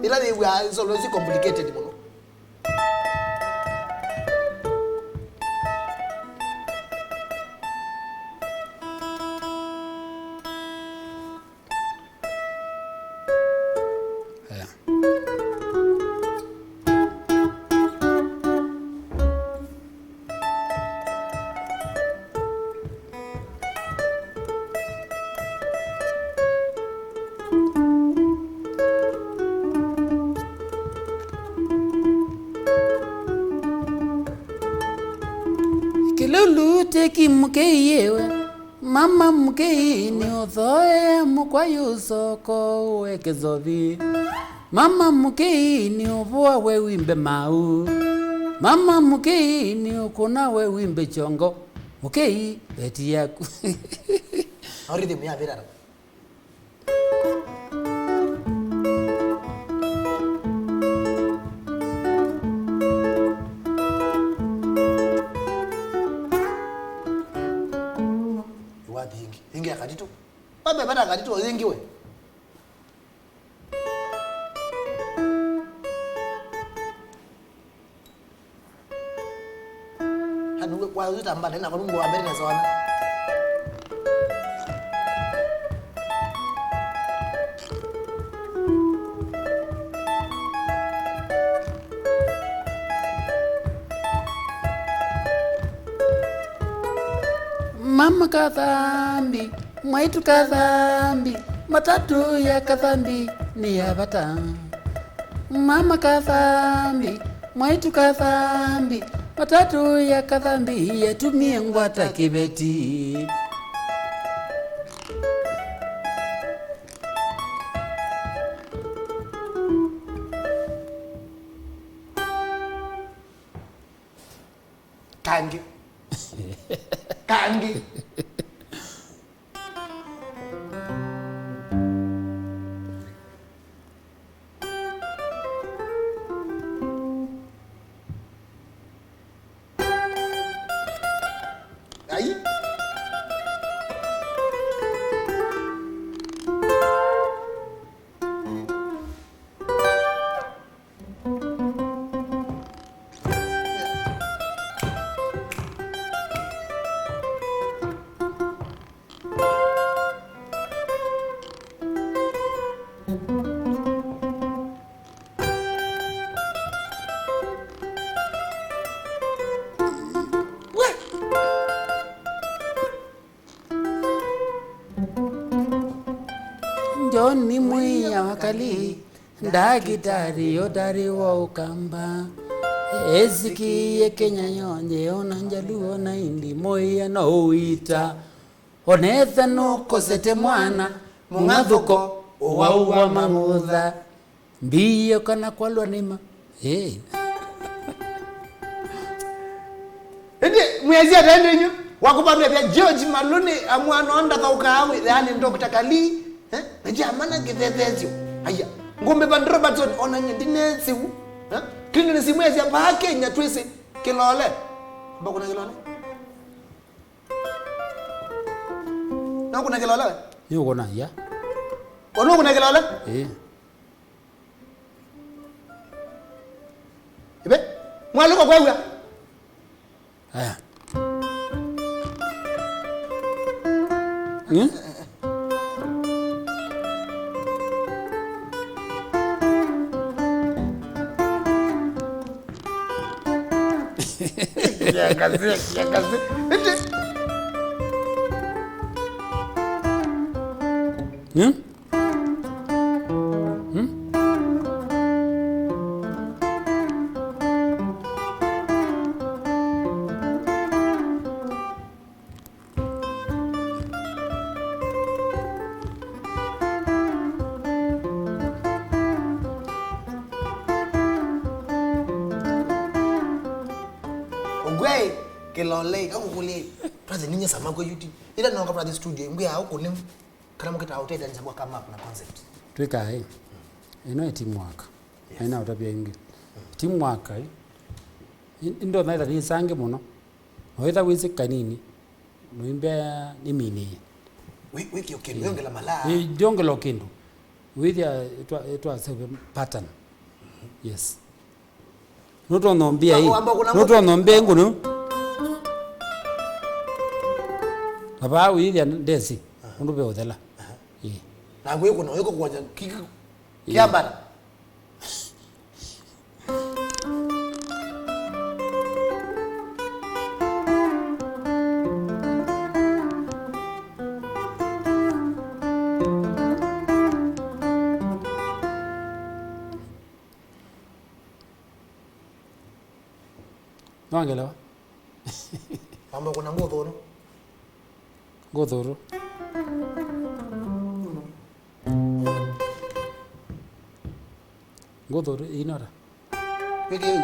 Ila they were so, so complicated mũno. Aya. Kĩlũlũ teki mũkei ĩwe, mama mũkei nĩ ũthoe mũkwa yũsoko ũeke zovi. Mama mũkei nĩ ũvũa we wimbe mau. Mama mũkei nĩ ũkũna we wimbe kyongo. Mũkei veti yaku. Au rhythm ya virara. Iwathi ingi. Ingi ya katito. Baba bana katito ingi we. Hanu kwa yuta mbale na kwa Mungu wa mbele na zona. Mama Kathambi, mwaitũ Kathambi, matatũ ya Kathambi nĩ ya vata. Mama Kathambi, mwaitũ Kathambi, matatũ ya Kathambi yatumie ngwata kĩveti. Kangi. Kangi. John nĩ mwĩia wa kalĩ, ndakĩtarĩ ũtarĩ wa Ũkamba. Esikie Kenya yonthe, ona Njaluo na Indi, mũia no ũita. Onetha nũkosete mwana, mũng'athũko, ũwau wa mang'ũtha. Mbio kana kwalwa nĩma. Ĩĩ. Ĩndĩ mwĩasya ata ĩndĩ inyu? Wakũvandũkya George Maluni amwana ndathaũkaa wĩ, yaani Doctor Kali, eh? Na jama na kĩthethesyo. Aya, ngũmbe Van Robertson, ona nye ndinesiu. Eh? Clinton simwĩasya vaa Kenya twĩsĩ kĩlole. Amba kuna kĩlole? No kuna kĩlole we? Nĩ ũkũna, ya. Ona ũkũna kĩlole? Ĩĩ. Ibe, mwaliko kwew'a. Aya. Hmm? Kiangazi, kiangazi. Ete. Hmm? Hmm? Ũngw'e, kĩlolei, kakũkũlei. Twathe ninya sama kwa YouTube. Ila noka brother studio, ngwĩa ũkũne. Kana mũkĩtaa ũtetheanĩsya kwa come up na concept? Twĩkaa ĩ. Ĩno ĩ teamwork. Yes. Aina ũtavya ĩngĩ. Teamwork ĩ. Ĩ-, ĩndo naitha nĩ sange mũno. Noitha wĩsĩ kanini. Noimbea nĩ mini. Wĩ-, wĩkĩo kĩndũ, yongela malaa. Ĩ, yongela kĩndũ. Wĩthĩa twa, twa serve pattern. Yes. Nũtonya ũmbĩa ĩ. Wamba kuna nũtonya ũmbĩa ngũnũ. Na vaa wĩthĩa ndesi. Aha. Ũndũ ve ũthela. Aha. Ĩ. Na kwĩ kuna wĩko kwanja kiki. Ĩ. Kiambara. Nĩwangelewa? Wamba kuna ngũthũnũ. Ngũthũnũ. Ngũthũnũ ĩinota. Wĩkĩe.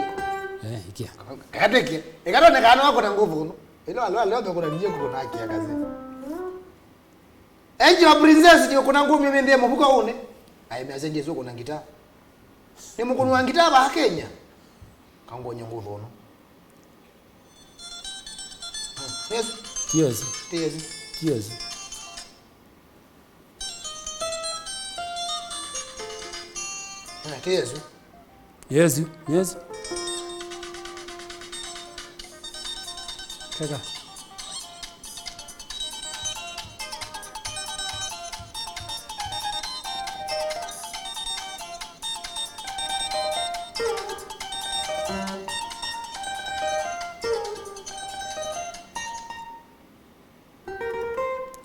Eh, ikia. Katwĩkie. Ĩkatone kana wakuna ngũthũnũ. Ĩno alwa leo mekuna nije kuna kia kazi. Angel Princess ndio kuna ngumi mende mũvuko ũnĩ. Ai message Yesu kuna ngita. Nĩ mũkũnũ wa ngita va Kenya. Kangonye ngũthũnũ. Yes. Ti Yesu. Ti Yesu. Ti Yesu. Ah, ti Yesu. Yesu, Yesu. Kaka.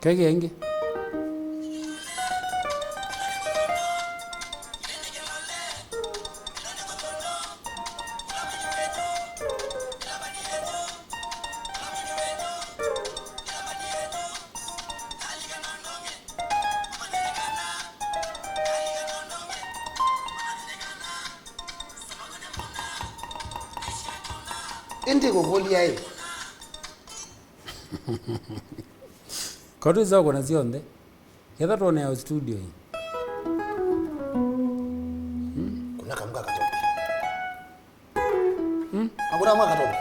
Keke ĩngĩ. Ĩndĩ kũkũlya ĩ. Ko twĩsa kũna syonthe. Ketha twone ya studio ĩ. Kuna kamka katoki. Hmm? Hakuna mwa katoki.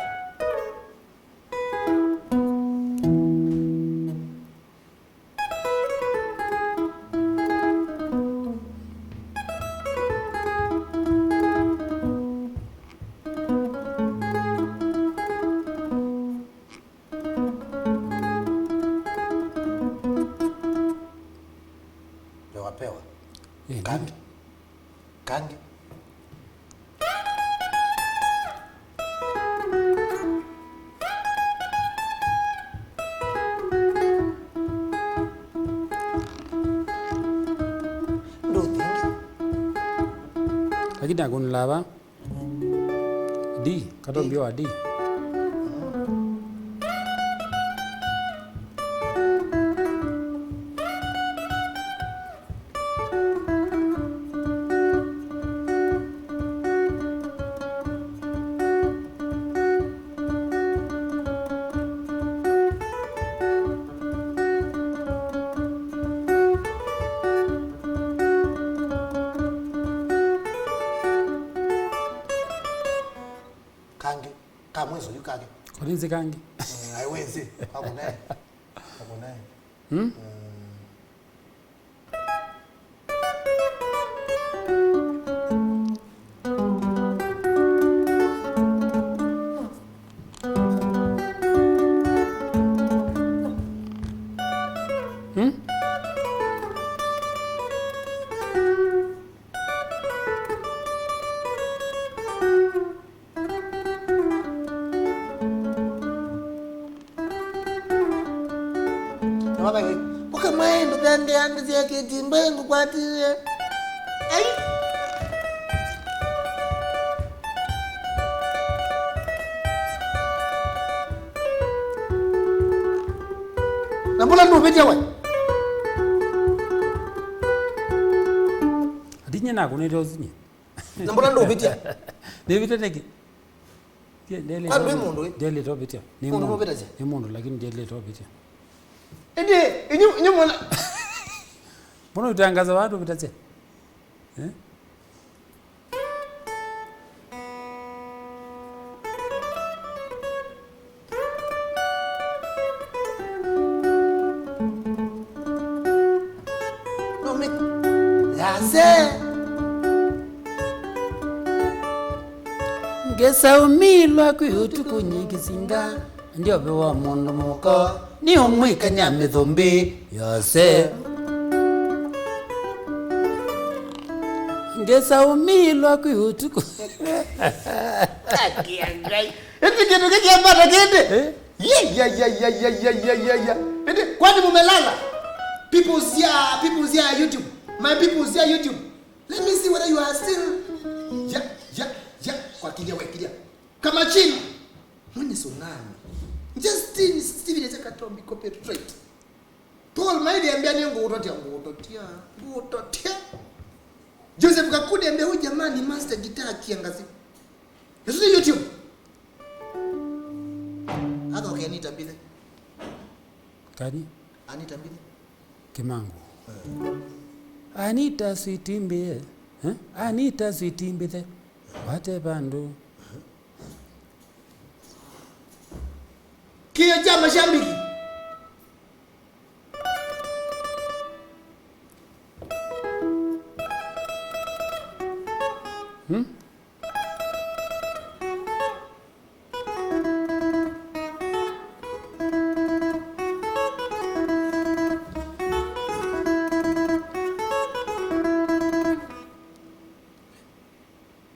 Pewa, pewa. Eh, kangi. Kangi. Nakunĩla va? D, katombi wa D. Kangĩ. Ka mwĩso yu kangĩ. Kũlinzi kangĩ. Mm, ai wĩsĩ. Kakunae. Kakunae. Hmm? Mm. Hmm? Na wakae, "Ũkamae ndũthandĩanĩsye kĩtimba ngũkwatĩe." Ai! Na mbũla ndũvĩtya we. Ati nye nakunĩte ũsu nye. Na mbona ndũvĩtya? Nĩvĩtya nĩkĩ? Ndie-, ndielĩte Kwani wĩ ũvĩtya. Mũndũ ĩ? Ndielĩte ũvĩtya. Nĩ Mũndũ mũndũ. Nũvĩtasya? Nĩ mũndũ, lakini ndielĩte ũvĩtya. Ĩndĩ, inyu, inyu mwana. Mbona ũtangaza watu ũvĩtasya? Eh? No, me, yase. Ngesaumilwa kwĩ ũtukũ nyikĩsinga, ndiovewa mũndũ mũka, nĩ ũmwĩkany'a mĩthũmbĩ yose. Ngesaumilwa kwĩ ũtukũ. Akia Ngai. Ĩndĩ kĩndũ kĩkĩ ambata kĩndĩ? Eh? Ye, ya, ya, ya. Ĩndĩ, kwani mumelala? People's ya, people's ya YouTube. My people's ya YouTube. Let me see whether you are still. Ya, ya, ya. Kwa kilia, we kilia. Kama chini. Mwenye tsunami. Justin Steven Katombi copyright. Paul Maili ambia nĩ ngũũtotia, ngũũtotia, ngũũtotia. Joseph Kakudi ambia huyu jamani master guitar kiangazi. Yesu ni YouTube. Athoke Anita Mbithe. Kani? Anita Mbithe. Kimangu. Eh. Anita sweet mbithe. Eh? Anita sweet mbithe. Wate vandu. Kĩo kya mashabiki. Hmm?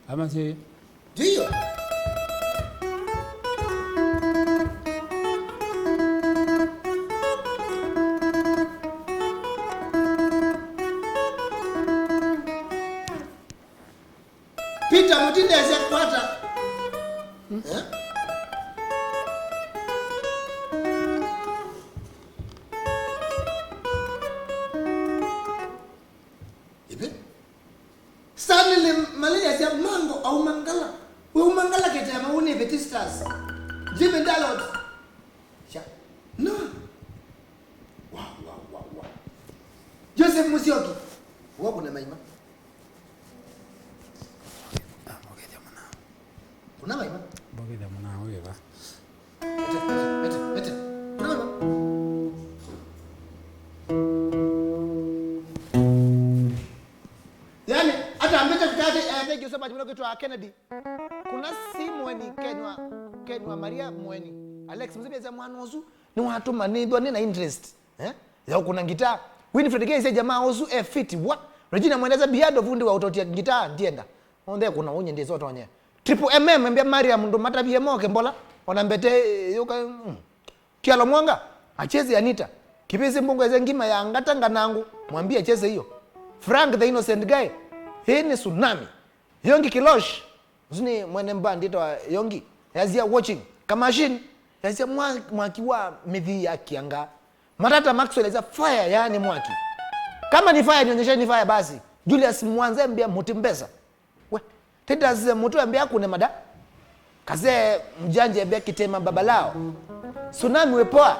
Ama si. Ndiyo. Peter Mutindesya kwata. Eh? Ivi. Stanley Malĩasya Mango aumangala. We umangala kĩtema ũnĩ Viti Stars. Jimmy Dalot. Sha. No. Wa, wa, wa, wa. Joseph Musyoki. Wa kuna maima. Ah, mbokethya mũno. Kuna maima. Mbokethya mũno, wĩva? Vete, vete, vete, vete. Kuna maima. Yani, hata mbete kutati, eh, thank you so much, mwana kwitwa Kennedy. Kuna si Mweni, Kenwa, Kenwa Maria Mweni. Alex, mzee bia mwana ũsu, nĩ watũma nĩthwa nĩ na interest. Eh? Ya ũkũna ngitaa. Winfred Keisya jamaa ũsu e fit. Wa? Regina Mwendesa Biado fundi wa ũtotia ngitaa ndienda. Onthe kuna unye ndiso tonye. Triple M M mbia Mariam ndũmatavie moke mbola. Ona mbete eh, yuka. Mm. Kialo Mwanga. Acheze Anita. Kibisi mbongo eze ngima ya ngata nganangu. Mwambie acheze hiyo. Frank the innocent guy. Hii ni tsunami. Yongi Kilosh, ũsu nĩ mwene mbandi ĩtawa Yongi. Yazia watching. Kamachine. Yazia mwa-, mwaki wa mĩthii ya kĩanga. Matata Maxwell yazia fire, yaani mwaki. Kama ni fire, nionyesheni fire basi. Julius Mwanza embia mũti mbesa. We, Titus Mutu embia kune mada. Kazee Mjanja embia kitema babalao. Tsunami we poa.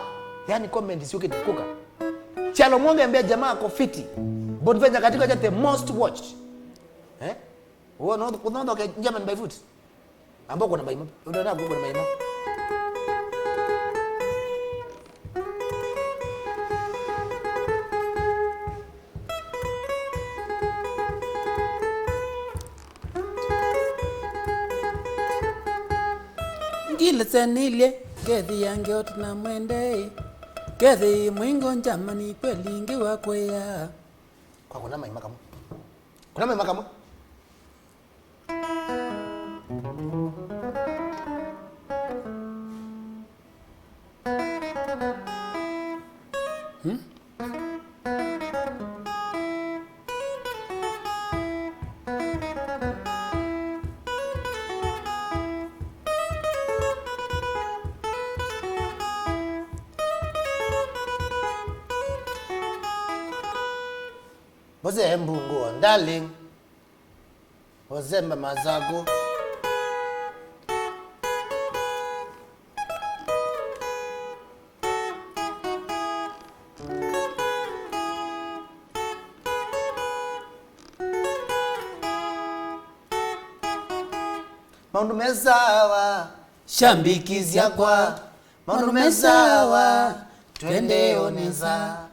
Yaani comment sio kitu kuka. Chalo Mwonge embia jamaa ako fiti. Bonvenja katika cha the most watched. Eh? Unaona, unaona ke German by foot. Ambao kuna maima. Unaona kuna maima. Ngilese nilye, kethi ya ngeot na mwende. Kethi mwingo Germany kweli ngiwa kwea. Kwa kuna maima kamwe. Kuna maima kamwe. Hmm? Mose mbunguo, darling. Ozemba mazago. Maũndũ me sawa, shambiki syakwa. Maũndũ me sawa, twende onesa.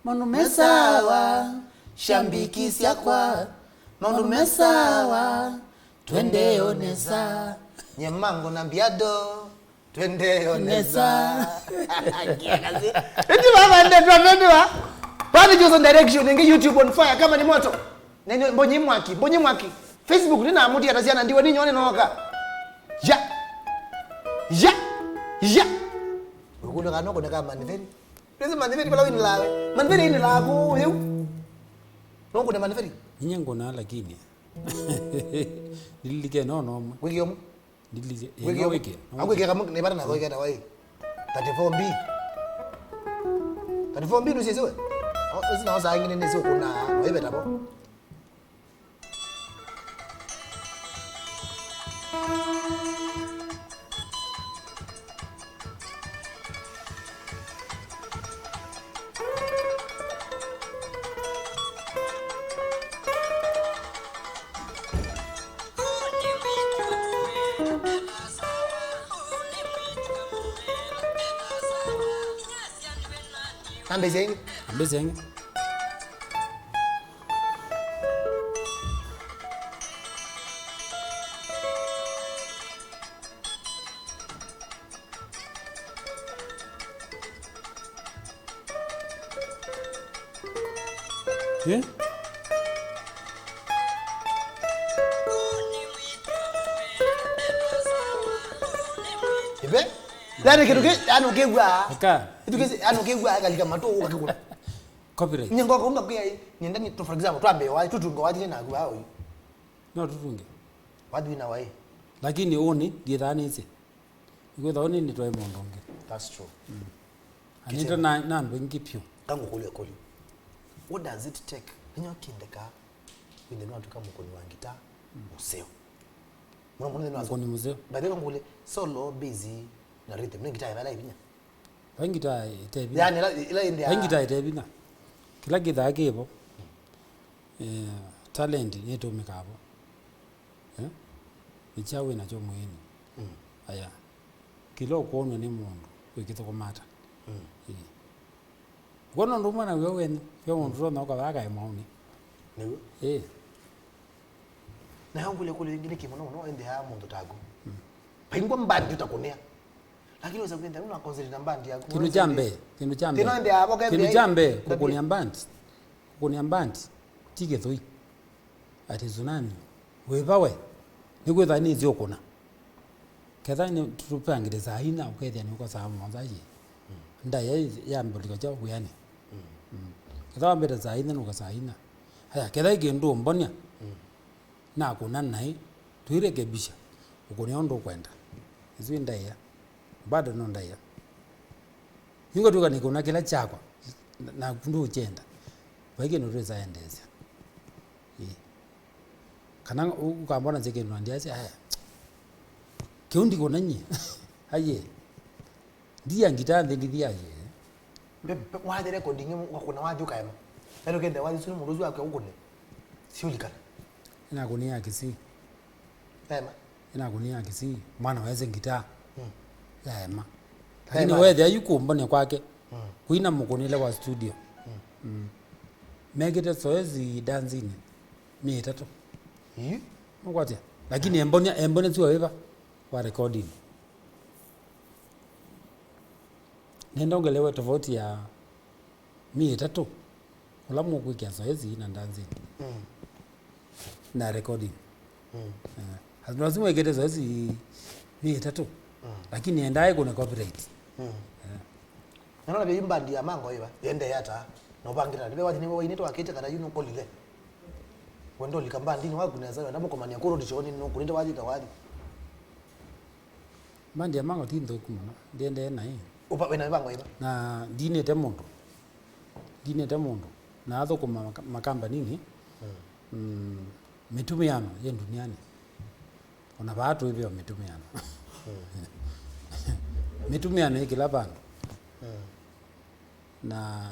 Maũndũ me sawa, shambiki syakwa. Maũndũ me sawa, twende onesa. Nyemango na mbiado, twende onesa. Eti baba nde twapendwa. Bani Johnson direction, ingi YouTube on fire kama ni moto. Nenyo mbonyi mwaki, mbonyi mwaki. Facebook nina muti ata syana ndiwe ninyo ninoka. Ya. Ya. Ya. Ukulo kano kone kama ni very. Ndezi manthiveti vala winilaa we. Manthiveti inilaa kũũ yĩu. Nũkũne manthiveti? Inye ngũnaa lakini. Ndililike no nomwe. Wĩkĩe ũmwe? Ndililike. Wĩkĩe no ũmwe? Wĩkĩe. Akwĩkĩa kamwe nĩ vata nako iketawa ĩ. Thirty-four B. Thirty-four B nũsyĩsĩ we? O, ĩsi nao saa ingĩ nĩnĩsĩ ũkũnaa. No ĩveta vo. Nambĩsya ĩngĩ. Nambĩsya ĩngĩ. Eh? Ive? Yani kĩndũ kĩ, yani ũkĩw'a. Eka. Kĩndũ kĩ, yani ũkĩw'a, ĩkalika matũ, ũkakĩkũna. Copyright. Nye ngoka unga kwĩa, nyenda ni, for example, twambe wa, tutunga wathi na kwa ũyu. No tutunge. Wathi na wa. Lakini ũnĩ, ndiethanĩsye. Nĩkwĩthwa ũnĩ nĩtwaĩ mũndũ ũngĩ. That's true. Mm. Anĩte na, na andũ aingĩ pyũ. Kangũkũlya kũlyo. What does it take? Nĩnyo kĩndeka wĩthĩe nĩwatw'ĩka mũkũni wa ngitaa mũseo. Mũno mũno nĩ mũkũni mũseo. By the way, kangũkũlye solo, bass, na rhythm. Nĩ ngitaa ĩvala ĩvinya? Vai ngitaa ĩte vinya. Yani, ĩla, ĩla ĩndĩ ya vai ngitaa ĩte vinya. Kĩla kĩthaa kĩvo, eh, talent nĩtũmĩkaa vo. Eh? Nĩ kyaũ wĩ nakyo mwĩĩnĩ? Mm. Aya. Kĩla ũkwonw'a nĩ mũndũ wĩkĩthũkũma ata? Mm. Ĩĩ. Wona ũndũ ũmwe naw'o wene, ve mũndũ ũtonya ũkavaa kaĩ mwaũnĩ. Nĩw'o. Ĩĩ. Na yo ngũlye kũlyo ĩngĩ nĩkĩ mũno mũno endeaa mũndũ taku? Mm. Vaingwa mbandi ũtakũnĩa. Lakini wesa kwenda una concentrate na mbandi yaku. Kĩndũ kya mbee, kĩndũ kya mbee. Kĩndũ kya mbee, kũkũnĩa mbandi. Kũkũnĩa mbandi ti kĩthũi. Ati tsunami. Wĩva we? Nĩkwĩthwa nĩsĩ ũkũna. Ketha nĩ tũpangĩte saa ina, ũkethĩa nĩũka saa mũonza yĩ. Mm. Ndaĩa yambĩlĩka kya wĩanĩ. Mm. Mm. Ketha wambĩte saa ina, nũka saa ina. Aya, ketha ĩ kĩndũ ũmbonya. Mm. Nakũna naĩ, twĩrekebisha, ũkũne ũndũ ũkwenda. Ĩsu ĩ ndaĩa. Bado no ndaĩa. Yu ngatw'ĩka nĩkũna kĩla kyakwa, na, na ndũkyenda. Vai kĩndũ twĩsa endeesya. Ĩĩ. Kana ũ-, ũkambona nzĩ kĩndũ na ndiasya, "Aya, kĩu ndikũna nyie." Aiee. Ndia ngita nthĩ ndithi aiee. Pe, pe, wathi recording ĩmwe, ũkakũna wathi ũkaema. Yaani ũkenda wathi ũsu nĩ mũndũ ũsu wake ũkũne. Siulikana. Ĩnakũnĩa Kisii. Ema. Ĩnakũnĩa Kisii. Mwana wese ngita. Mm. Yaema. Lakini yaema. Wethĩa yu kũmbone kwake. Mm. Kwina mũkũnĩle wa studio. Mm. Mm. Mekĩte zoezi danzini. Mĩĩ ĩtatũ. Ĩ? Nũkwatya? Lakini embonia, embonia sio wĩva wa recording. Nenda ongelewe tofauti ya mĩĩ ĩtatũ. Ũla mũkwĩkĩa zoezi na danzini. Mm. Na recording. Mm. Eh, lazima wĩkĩte zoezi mĩĩ ĩtatũ. Mm. Lakini endae kũne copyright. Mm. Eh. Na nona vyu mbandi ya Mango ĩva, yendee ata, na ũvangĩte na, nĩve wathi nĩwe wainĩte wakĩte kana yu nũkolile? Wendo lika mbandini waku nesa, wenda mũkomania kũrũ ndichooni nũkũnĩte wathi ta wathi. Mbandi ya Mango ti nthũku mũno, ndiendee naĩ. Ũva, wĩna mĩvango ĩva? Na ndinĩte mũndũ. Ndinĩte mũndũ. Na athũkũma maka-, makambaninĩ. Mm. Mm, mĩtũmĩano yĩ ndunianĩ. Ona vaa twĩveo mĩtũmĩano. Mm. Mĩtũmĩano yĩ kĩla vandũ. Mm. Na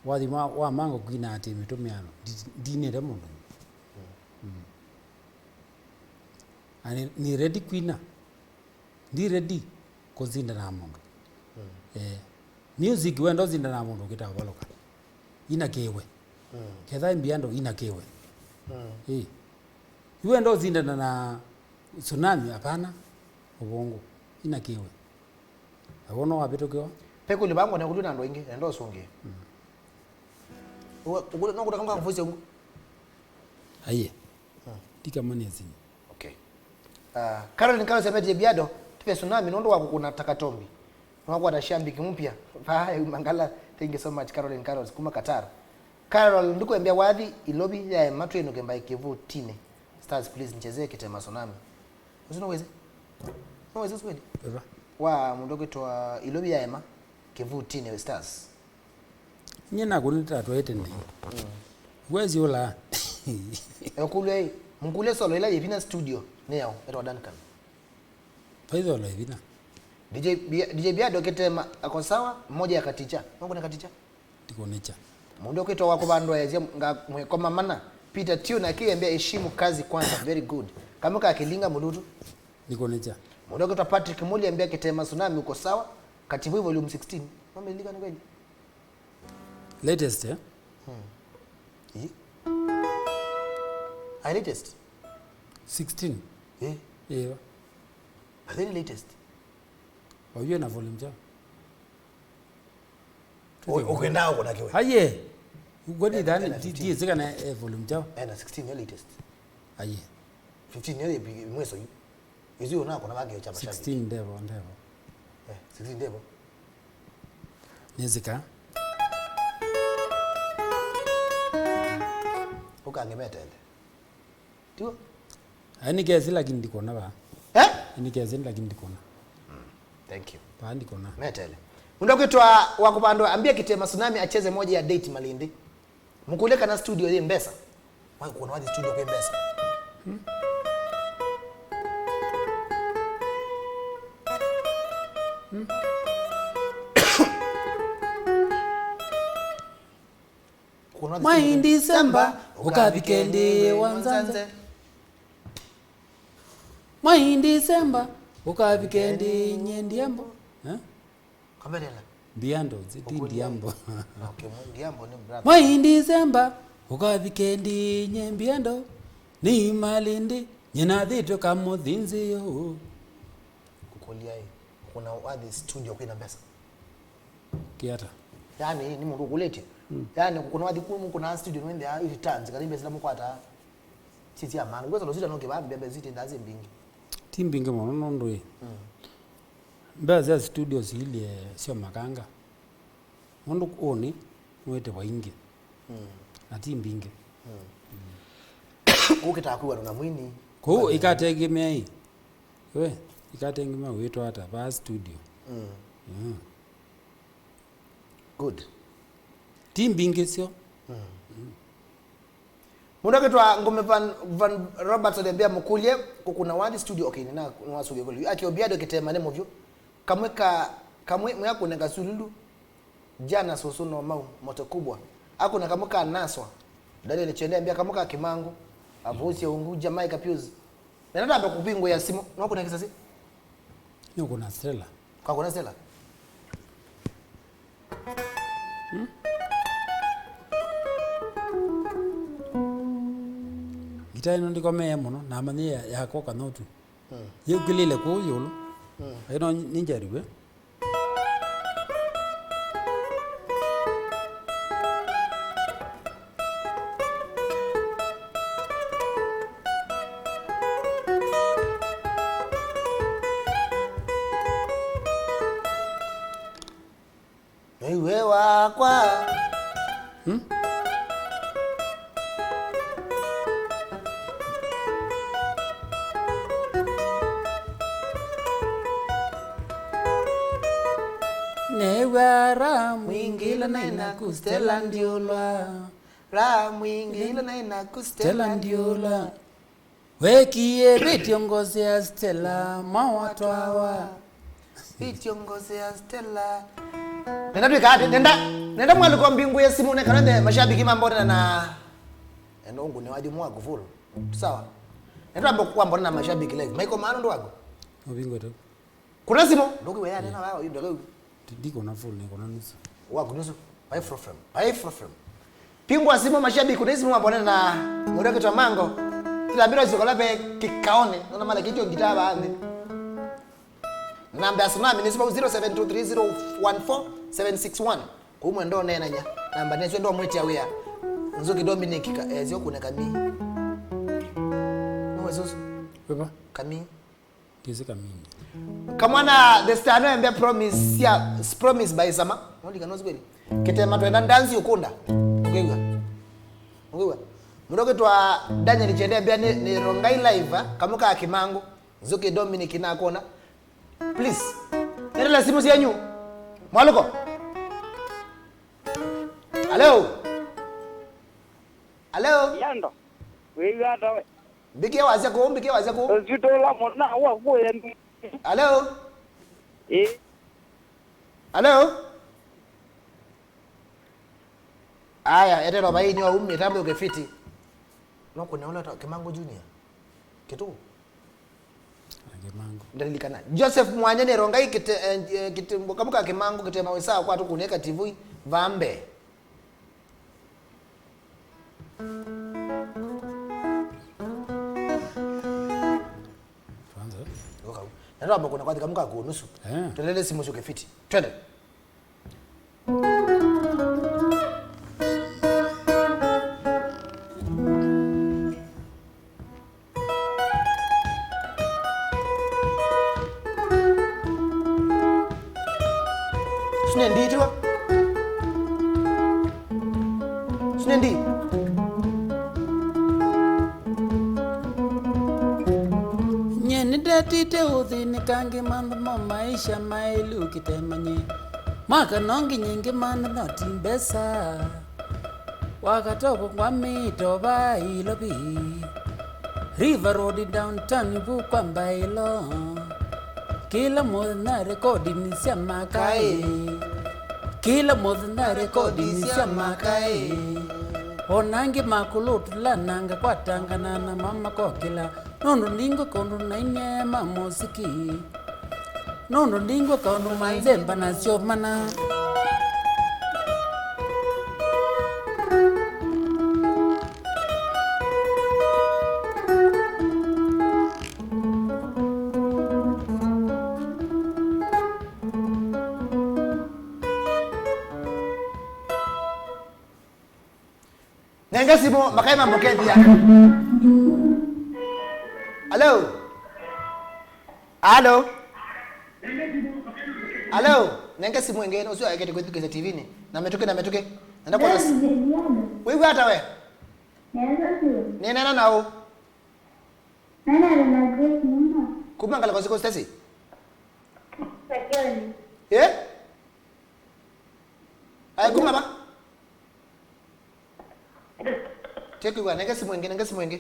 wathi wa, wa Mango kwina atĩ mĩtũmĩano, ndi-, ndinĩte mũndũ. Mm. Mm. Na nĩ, nĩ ready kwina. Ndi ready kũsindana na mũndũ. Mm. Eh, music wenda ũsindana na mũndũ ũkĩta ũvalũka. Ina kĩwe. Mm. Ketha mbia ndo ina kĩwe. Mm. Eh. Iwe ndo ũsindana na Tsunami, hapana. Ũvũngũ. Ina kĩwe. Avo no wavĩtũkĩwa. Pekũlĩ vangu na kũlĩ na andũ aingĩ, enda ũsũngĩe. Mm. Ũkũlĩ no kũtaka mkakufusia ungu. Aiye. Mm. Ndikamanĩe simu. Okay. Uh, Caroline Carlos Emetie Biado, tupe Tsunami nũndũ wa kũkũna Takatombi. Nĩwakwata shambiki mpya. Vaa, Mangala, thank you so much, Caroline Carlos, kuma Qatar. Carol, ndikwembea wathi Ilovi yaema twĩnũke mbaĩ kĩvutinĩ. Stars, please, nichezee Kitema Tsunami. Ũsu nĩwĩsĩ? Nĩwĩsĩ ũsu kweli? Eva. Wa mũndũ ũkwĩtwa Ilovi yaema kĩvutinĩ Stars. Nye nakũnĩte atwaĩte nĩ. Mm. Wezi ũla. Ekulwe, mkule solo ila yevina studio, nĩyo, etwa Duncan. Vai solo yevina. D J Bia-, D J Biado Kitema, ako sawa, moja ya Katicha. Nũkũne Katicha? Ndikũnĩkya. Mũndũ ũkwĩtwa wa kũvandwa yasya nga mwĩkoma mana. Peter Tune akĩyambia heshimu kazi kwanza, very good. Kamwe ka Kilinga Mulutu. Ndikũnĩkya. Mũndũ ũkwĩtwa Patrick Muli ambia Kitema Tsunami uko sawa. Katibu volume sixteen. Mamelilikana kweli? Latest, eh? Hmm. Ĩ? Ai latest? Sixteen. Eh? Ĩyo. But then latest. Wawio na volume chao. Ũkwenda ũkũna kĩwe? Aye. Kwani ena, ena fifteen. Ndiĩsĩ kana e volume chao. Ena sixteen ya latest. Aye. Fifteen ya ipi mweso yu. Izi unakona vake cha mashabiki. Sixteen ndevo, ndevo. Eh, sixteen ndevo. Nĩsĩ ka. Ũkange metele. Tiwo? Ai, nĩkesĩ lakini ndikũna vaa. Eh? Nĩkesĩ lakini ndikũna. Mm, thank you. Vaa ndikũna. Metele. Mũndũ ũkwĩtwa wa kũvandwa, ambia Kitema Tsunami acheze moja ya Date Malindi. Mkule kana studio yĩ mbesa. Wakuona wathi studio kwĩ mbesa. Hmm? Hmm? Mwai Ndisemba, ũkavike ndĩ wa nzanze. Mwai Ndisemba, ũkavike ndĩ nye ndiambo. Eh? Kamerela. Ndiando, ti ndiambo. Okay, ndiambo ni brother. Mwai Ndisemba, ũkavike ndĩ nye ndiando. Nĩ Malindi, nye nathĩtwe kamũthinzĩo. Kukulia hii. Kuna wathi studio kwĩna mbesa. Kiata. Yani, nĩ mũndũ ũkũlĩtye. Mm. Yani, kuna wathi kuma kuna studio nĩwendea returns, kana mbesa ila mũkwata. Sisi amana. Ngwesa losita no kĩvaa mbembe siti ndazi mbingi. Ti mbingĩ mũno nũndũ ĩ. Mm. Mbesa sya studio siilye syo makanga. Nũndũ ũnĩ nĩwĩte vaingĩ. Mm. Na ti mbingĩ. Mm. Mm. Kũu kĩtaa kwĩw'anwa na mwini. Kũu ikatengemea ĩ. We, ikatengemea wĩtwa ata, vaa studio. Mm. Mm. Good. Ti mbingĩ syo. Mm. Mm. Mũndũ akĩtwa Ngũme Van, Van Roberts alĩambia mũkũlye kũkũna wathi studio, okay, nĩna, nĩwasũvia kweli. Aki Obiado Kĩtema nĩ mũvyũ. Kamwe ka, kamwe, mwe akũne kasululu. Jana Susu no mau, moto kubwa. Akũna kamwe ka Naswa. Daniel Chende ambia kamwe ka Kimangu. Avusia Ungu, Jamaica Pius. Na nenda kũvingũĩa simũ, no kuna kisasi? Nĩ ũkũna Stella. Kwa kuna Stella? Hmm? Ngita ĩno ndikomee mũno, namanyie ya, yakwa kanotu. Mm. Yĩukĩlĩle kũu ĩũlũ. Mm. Ĩno nĩ njariwe. Noiwe wakwa. Hmm? Newa raha mwingĩ ĩla naĩ naku Stella ndiũlwa. Raha mwingĩ ĩla naĩ naku Stella ndiũlwa. Wekie video ngozi ya Stella, mawatwawa. Video ngozi ya Stella. Nenda twĩka ati, nenda, nenda mwaliko mbingũe simũ nĩ kana the mashabiki mambone na, na enda ũngũne wathi mwa kufulu. Sawa. Nenda mbo kwambona na mashabiki live. Maiko maana ndo wako. Ubingwe tu. Kuna simũ, ndoki weya nena wao, ndoki. Ndiko na full, niko na nusu. Waku nusu. Vai problem. Vai problem. Pingwa simũ mashabiki, kuna simũ mabonana na mũndũ akĩtwa Mango. Kila mbira ziko lape kĩkaonĩ. Nona mala kitio ngita baadhi. Namba ya tsunami nĩ zero seven two three zero one four seven six one. Kumwe ndo nenanya. Namba nĩ sio ndo mwitia wĩa. Nzuki Dominic ka, eh, zio kuna kami. No wesusu. Baba. Kami. Kĩsĩ kamini. Kamwana the star no embea promise ya, promise by Sama. Nolika no kweli. Kĩtema twenda ndanzi ukunda. Ũkĩw'a? Ũkĩw'a? Mũndũ ũkĩtwa Daniel Chende embea nĩ, nĩ Rongai live, ah, kamwe ka Kimangu. Nzuki Dominic nakona. Please. Nĩrĩla simũ syenyu. Mwaluko. Hello. Hello. Yando. Wĩw'a ata we? Mbikie wasya kũu, mbikie wasya kũu. Ũsitũla mũna wa kũya. Hello? Ĩ. Hello? Aya, etelo vai nĩ waumie, tambe ũkĩfiti. No kũne ũla ta Kimangu Junior. Kĩtu? Kimangu. Ndalilikana. Joseph Mwanya nĩ Rongai kĩte, eh, eh, kĩte, kamwe ka Kimangu Kĩtema wĩsaa kwa tũkũne kativui, vambe. Tuanze. Ũka. Na twamba kuna kwathi kamwe ka kũũ nusu. Eh. Twendele simũ syũke fiti. Twende. Sine ndi tiwa. Sine ndi. Nye nĩndetĩte ũthĩnĩka ngĩmantha mo maisha maĩlu kĩtemanye. Mwaka no nginya ingĩ mana no ti mbesa. Wakatoko ngwamĩto va Ilovi. River Road downtown vu kwa mbaĩlo. Kĩla mũthenya rekodinĩ sya makaĩ. Kĩla mũthenya rekodinĩ sya makaĩ. Ona angĩ makũlũtũla na ngakwatangana na mama kokĩla. Nũndũ ndingwe kaũndũ nainie ma mũsiki. Nũndũ ndingwe kaũndũ manzemba nasyo mana. Nenge simũ, makaĩ mamũkethia. Hello? Hello? Hello? Nenge simũ ĩngĩ, ũsu aekete kwĩthukĩĩsya T V-nĩ. Na mĩtũkĩ, na mĩtũkĩ. Nenda kwanza si-, wĩw'a ata we? Nĩneena na ũ? Nena na Grace Muma. Kuma ngalĩko siko, Stacy? Kajoni. Eh? Aya, kuma va? Tekwĩw'a, nenge simũ ĩngĩ, nenge simũ ĩngĩ.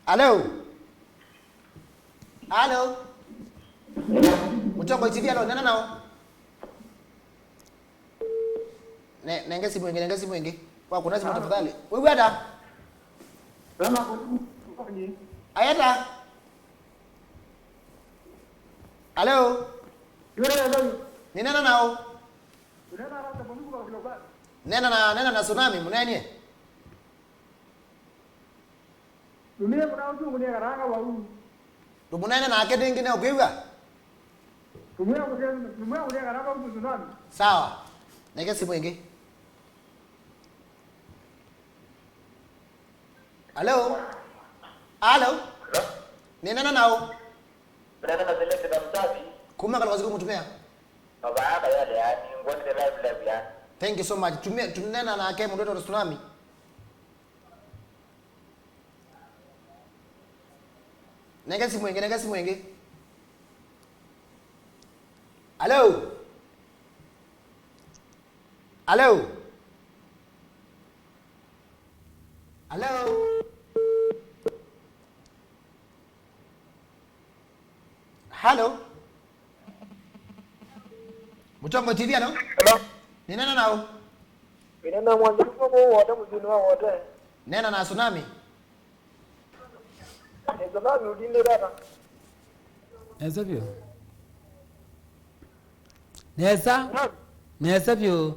Alo? Alo? Mũtongoi T V, alo, nena nao. Ne, nenge simũ ĩngĩ, nenge simũ ĩngĩ. Wakũna simũ tafadhali. Wĩw'a ata? Ayata? Alo? Nĩnena nao. Nena na, nena na Tsunami, mũnenie. Tumie mũna ũsu ngũnĩa karanga wau. Tũmũnene nake nĩngĩ nĩũkwĩw'a? Tumie ngũnĩa, tumie ngũnĩa karanga wau Tsunami. Sawa. Neke simũ ĩngĩ. Alo? Alo? Hello? Nĩnena nao. Nena na Select na Msafi. Kuma ngalĩko siko, mũtumĩa? Baba yaka yale yani, ngwonile live, live yani. Thank you so much. Tumia, tunena nake mũndũ wĩtwa Tsunami. Nenge simũ ĩngĩ, nenge simũ ĩngĩ. Alo? Alo? Alo? Halo? Mũtongoi T V, alo? Hello? Nĩnena nao. Nĩnena mwanzĩlĩko kũu wote, mũsyĩnĩ wa wote. Nena na Tsunami. Nĩ Tsunami ũtindĩte ata? Nesa vyũ. Nesa. Tsunami. Nesa vyũ.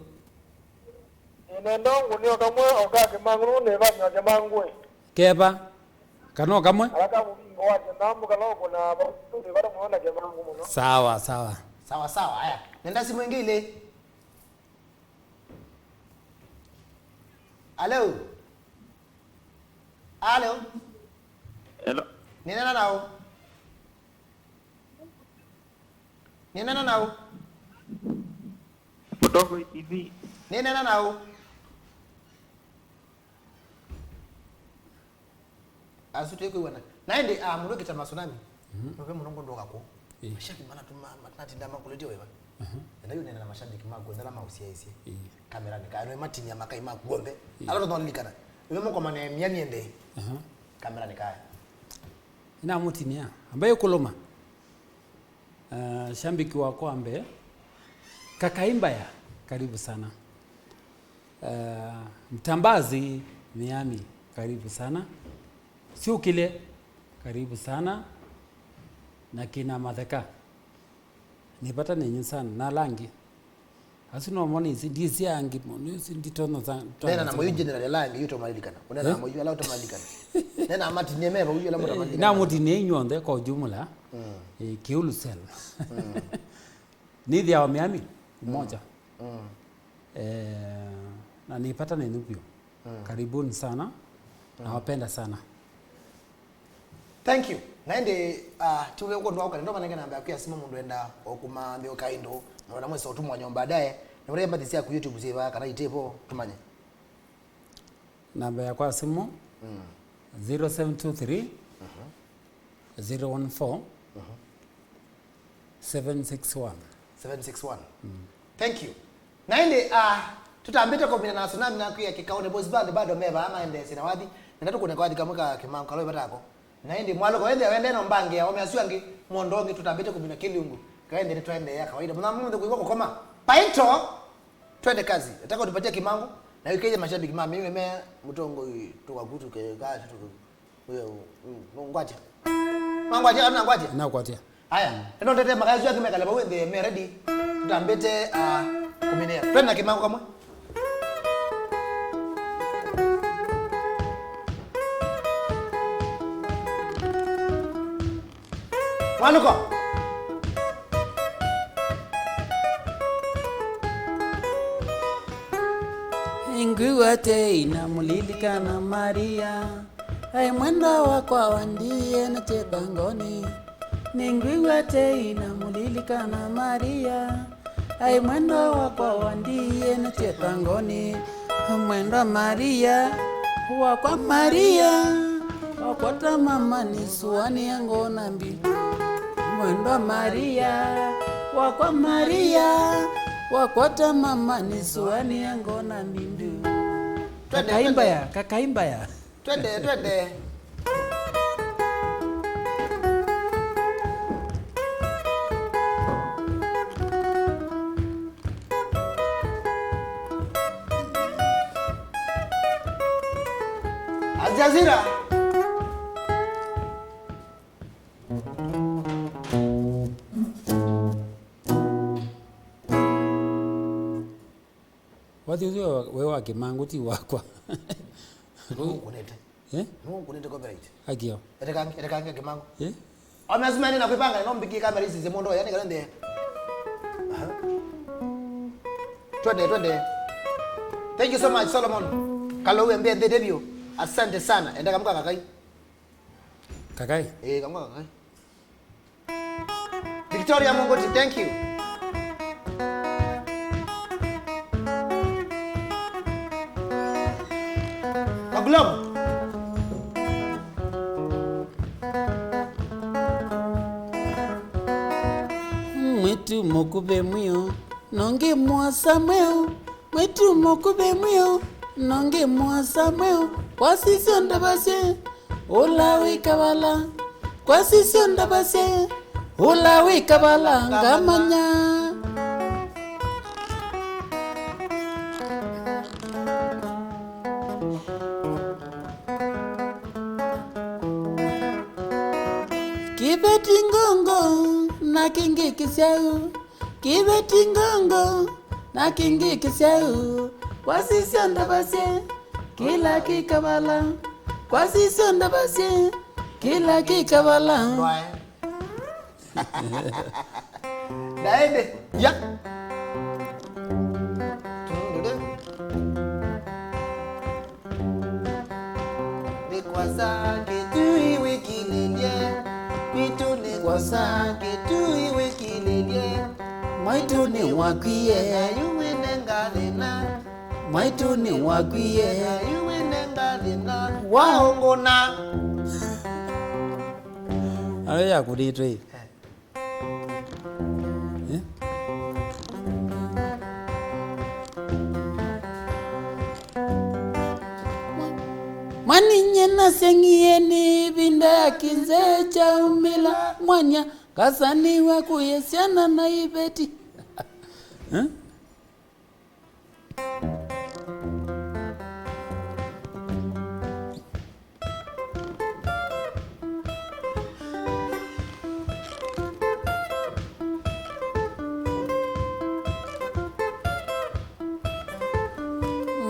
Nĩnenda ngũnĩo kamwe o ka kĩmangũ nũndũ nĩvanywa kĩmangũĩ. Keva. Kana o kamwe? Ala ka mũvingo wa kĩnambu kala ũkũnaa vau, nĩ vata mũno na kĩmangũ mũno. Sawa, sawa. Sawa, sawa. Aya. Nenda simũ ĩngĩ ilĩ. Alo? Alo? Hello. Nĩnena nao. Nĩnena nao. Mũtongoi T V. Nĩnena nao. Asu twĩkwĩw'ana. Na ĩndĩ, ah, mũndũ kĩta ma Tsunami. Mhm. Nũke mũno ngũndũ wakwa. Ĩĩ. Mashabiki manatuma, matinatinda makũlĩtye wĩva. Mhm. Enda yu nena na mashabiki maku, ndala maũsiaĩsye. Ĩĩ. Kamera nĩ kaya, no matinia makai maku onthe. Ĩĩ. Ala tũtholilikana. Iwe mũkomane Miami ende. Mhm. Kamera nĩ kaya. Ina mũtinia. Ambaye kuloma. Uh, shambiki wakwa wa mbee, Kakai Mbaya, karibu sana. Uh, Mtambazi, Miami, karibu sana. Syũkile, karibu sana. Na kina Matheka. Nĩ vata nenyu sana. Na ala angĩ. Asu no mone isi, ndisi angĩ, mone isi nditono za, nena na moyu general ala angĩ yu ũtamalilikana. Ũnena na moyu ala ũtamalilikana. Nena matinie me vau yu ala mũtamalilikana. Na mũtinie inyuonthe kwa ujumla. Mm. Eh, kiulu sel. Mm. Nĩthĩawa Miami, umoja. Mm. Eh, na nĩ vata nenyu vyũ. Mm. Karibuni sana. Mm. Nawapenda sana. Thank you. Na ĩndĩ, ah, tuve ũkũndũ wa ũkale, ndo manenge namba yaku ya simũ mũndũ enda o kũmanthĩũka indo, na wenda mwĩsa ũtũmwa nyomba baadaye, na ũrĩa mbathi syaku YouTube syĩva kana itevo, tũmanye. Namba yakwa ya simũ, mm, zero seven two three, zero one four, seven six one. Seven six one. Mm. Thank you. Na ĩndĩ, ah, tũtambĩte kũmina na Tsunami na kwĩa kĩkaũnĩ, boys band bado me vaa maendeesye na wathi. Nenda tũkũne kawathi kamwe ka kĩmangu kala wĩvatako. Na ĩndĩ mwalũko wende wende no mbange ya ome asu angĩ, mondo ũngĩ tũtambĩte kũmina kĩlungu. Kaende nĩ twaendeea kawaida. Mũthenya mũthĩ kũiwa kũkoma. Paito, twende kazi. Nataka unipatie kĩmangu, na wĩkĩĩthye mashabiki ma mimi me mũtongoi tũkakutu ke gashi tũkakutu. Uyo, mm, ngwatya. Mangwatya, kana ngwatya? Nakwatya. Aya, ĩno ndete makazi yake mekale vau ĩnthĩ, me ready. Tũtambĩte, ah, kũminĩa. Twende na kĩmangu kamwe. Mwanũko. Ngwĩw'a tei na mũlilikana Maria. Ai mwendwa wakwa wandiie na kĩthangoni, nĩngwĩw'a tei na mũlilikana Maria. Ai mwendwa wakwa wandiie na kĩthangoni, mwendwa Maria, wakwa Maria, Kwata mama nisuanie ngona mbi. Mwendwa Maria, wakwa Maria, wakwata mama nisuanie ngona mbi. Twende, twende. Kakaimbaya, kakaimbaya. Twende, twende. Al Jazeera. Wathi ũsu we wa, we wa Kĩmangũ ti wakwa. Nũkũnĩte. Eh? Nũkũnĩte copyright. Akio. Etekange, etekange Kĩmangũ. Eh? Ame asu mene na kwĩpanga no mbikie kamera ici cia mũndũ yani kana ndĩ. Aha. Twende, twende. Thank you so much, Solomon. Kalo we mbia ndete bio. Asante sana. Enda kamka kakai. Kakai. Eh, kamka kakai. Victoria Mungoti, thank you. Maglobe. Mwĩtu mũkuvĩ mwĩũ, nongi mwosa mwĩũ. Mwĩtu mũkuvĩ mwĩũ, nongi mwosa mwĩũ, kwasisyo ndavasye, ũla wĩ kavala. Kwasisyo ndavasye, ũla wĩ kavala ngamanya. Kĩveti ngongo, na kĩngĩ kĩsyaũ. Kĩveti ngongo, na kĩngĩ kĩsyaũ, kwasisyo ndavasye, kĩla kĩ kavala, kwasisyo ndavasye, kĩla kĩ kavala. Ndwae. Ndaende. Ya. Nĩ kwasa kĩtui wĩkilĩlye, kwitũ nĩ kwasa kĩtui wĩkilĩlye. Mwaitũ nĩ wakwie. Ayu wĩne ngathĩna. Mwaitũ nĩ wakwie. Ayu wĩne ngathĩna. Waũngũna. Ayo yakũnĩtwe ĩ. Eh? Mwaninye naseng'ie nĩ ĩvinda ya kĩnzee kyaumĩla mwanya, ngasaniw'a kũya syana na iveti. Eh?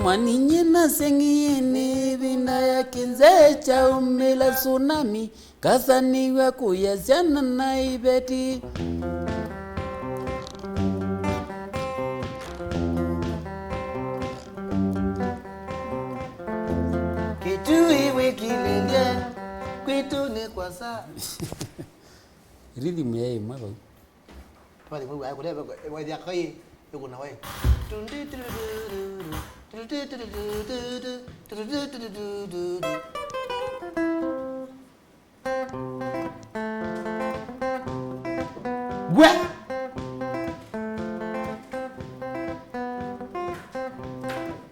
Mwaninye naseng'ie nĩ ĩvinda ya kĩnzee kyaumĩla tsunami. Kasaniw'a kũya syana na iveti. Kĩtui wĩkilĩlye, kwitũ nĩ kwasa. Rhythm ya ĩmwe vau. Twathi mwe wa kule wa ya kai ĩkuna we. Gwe.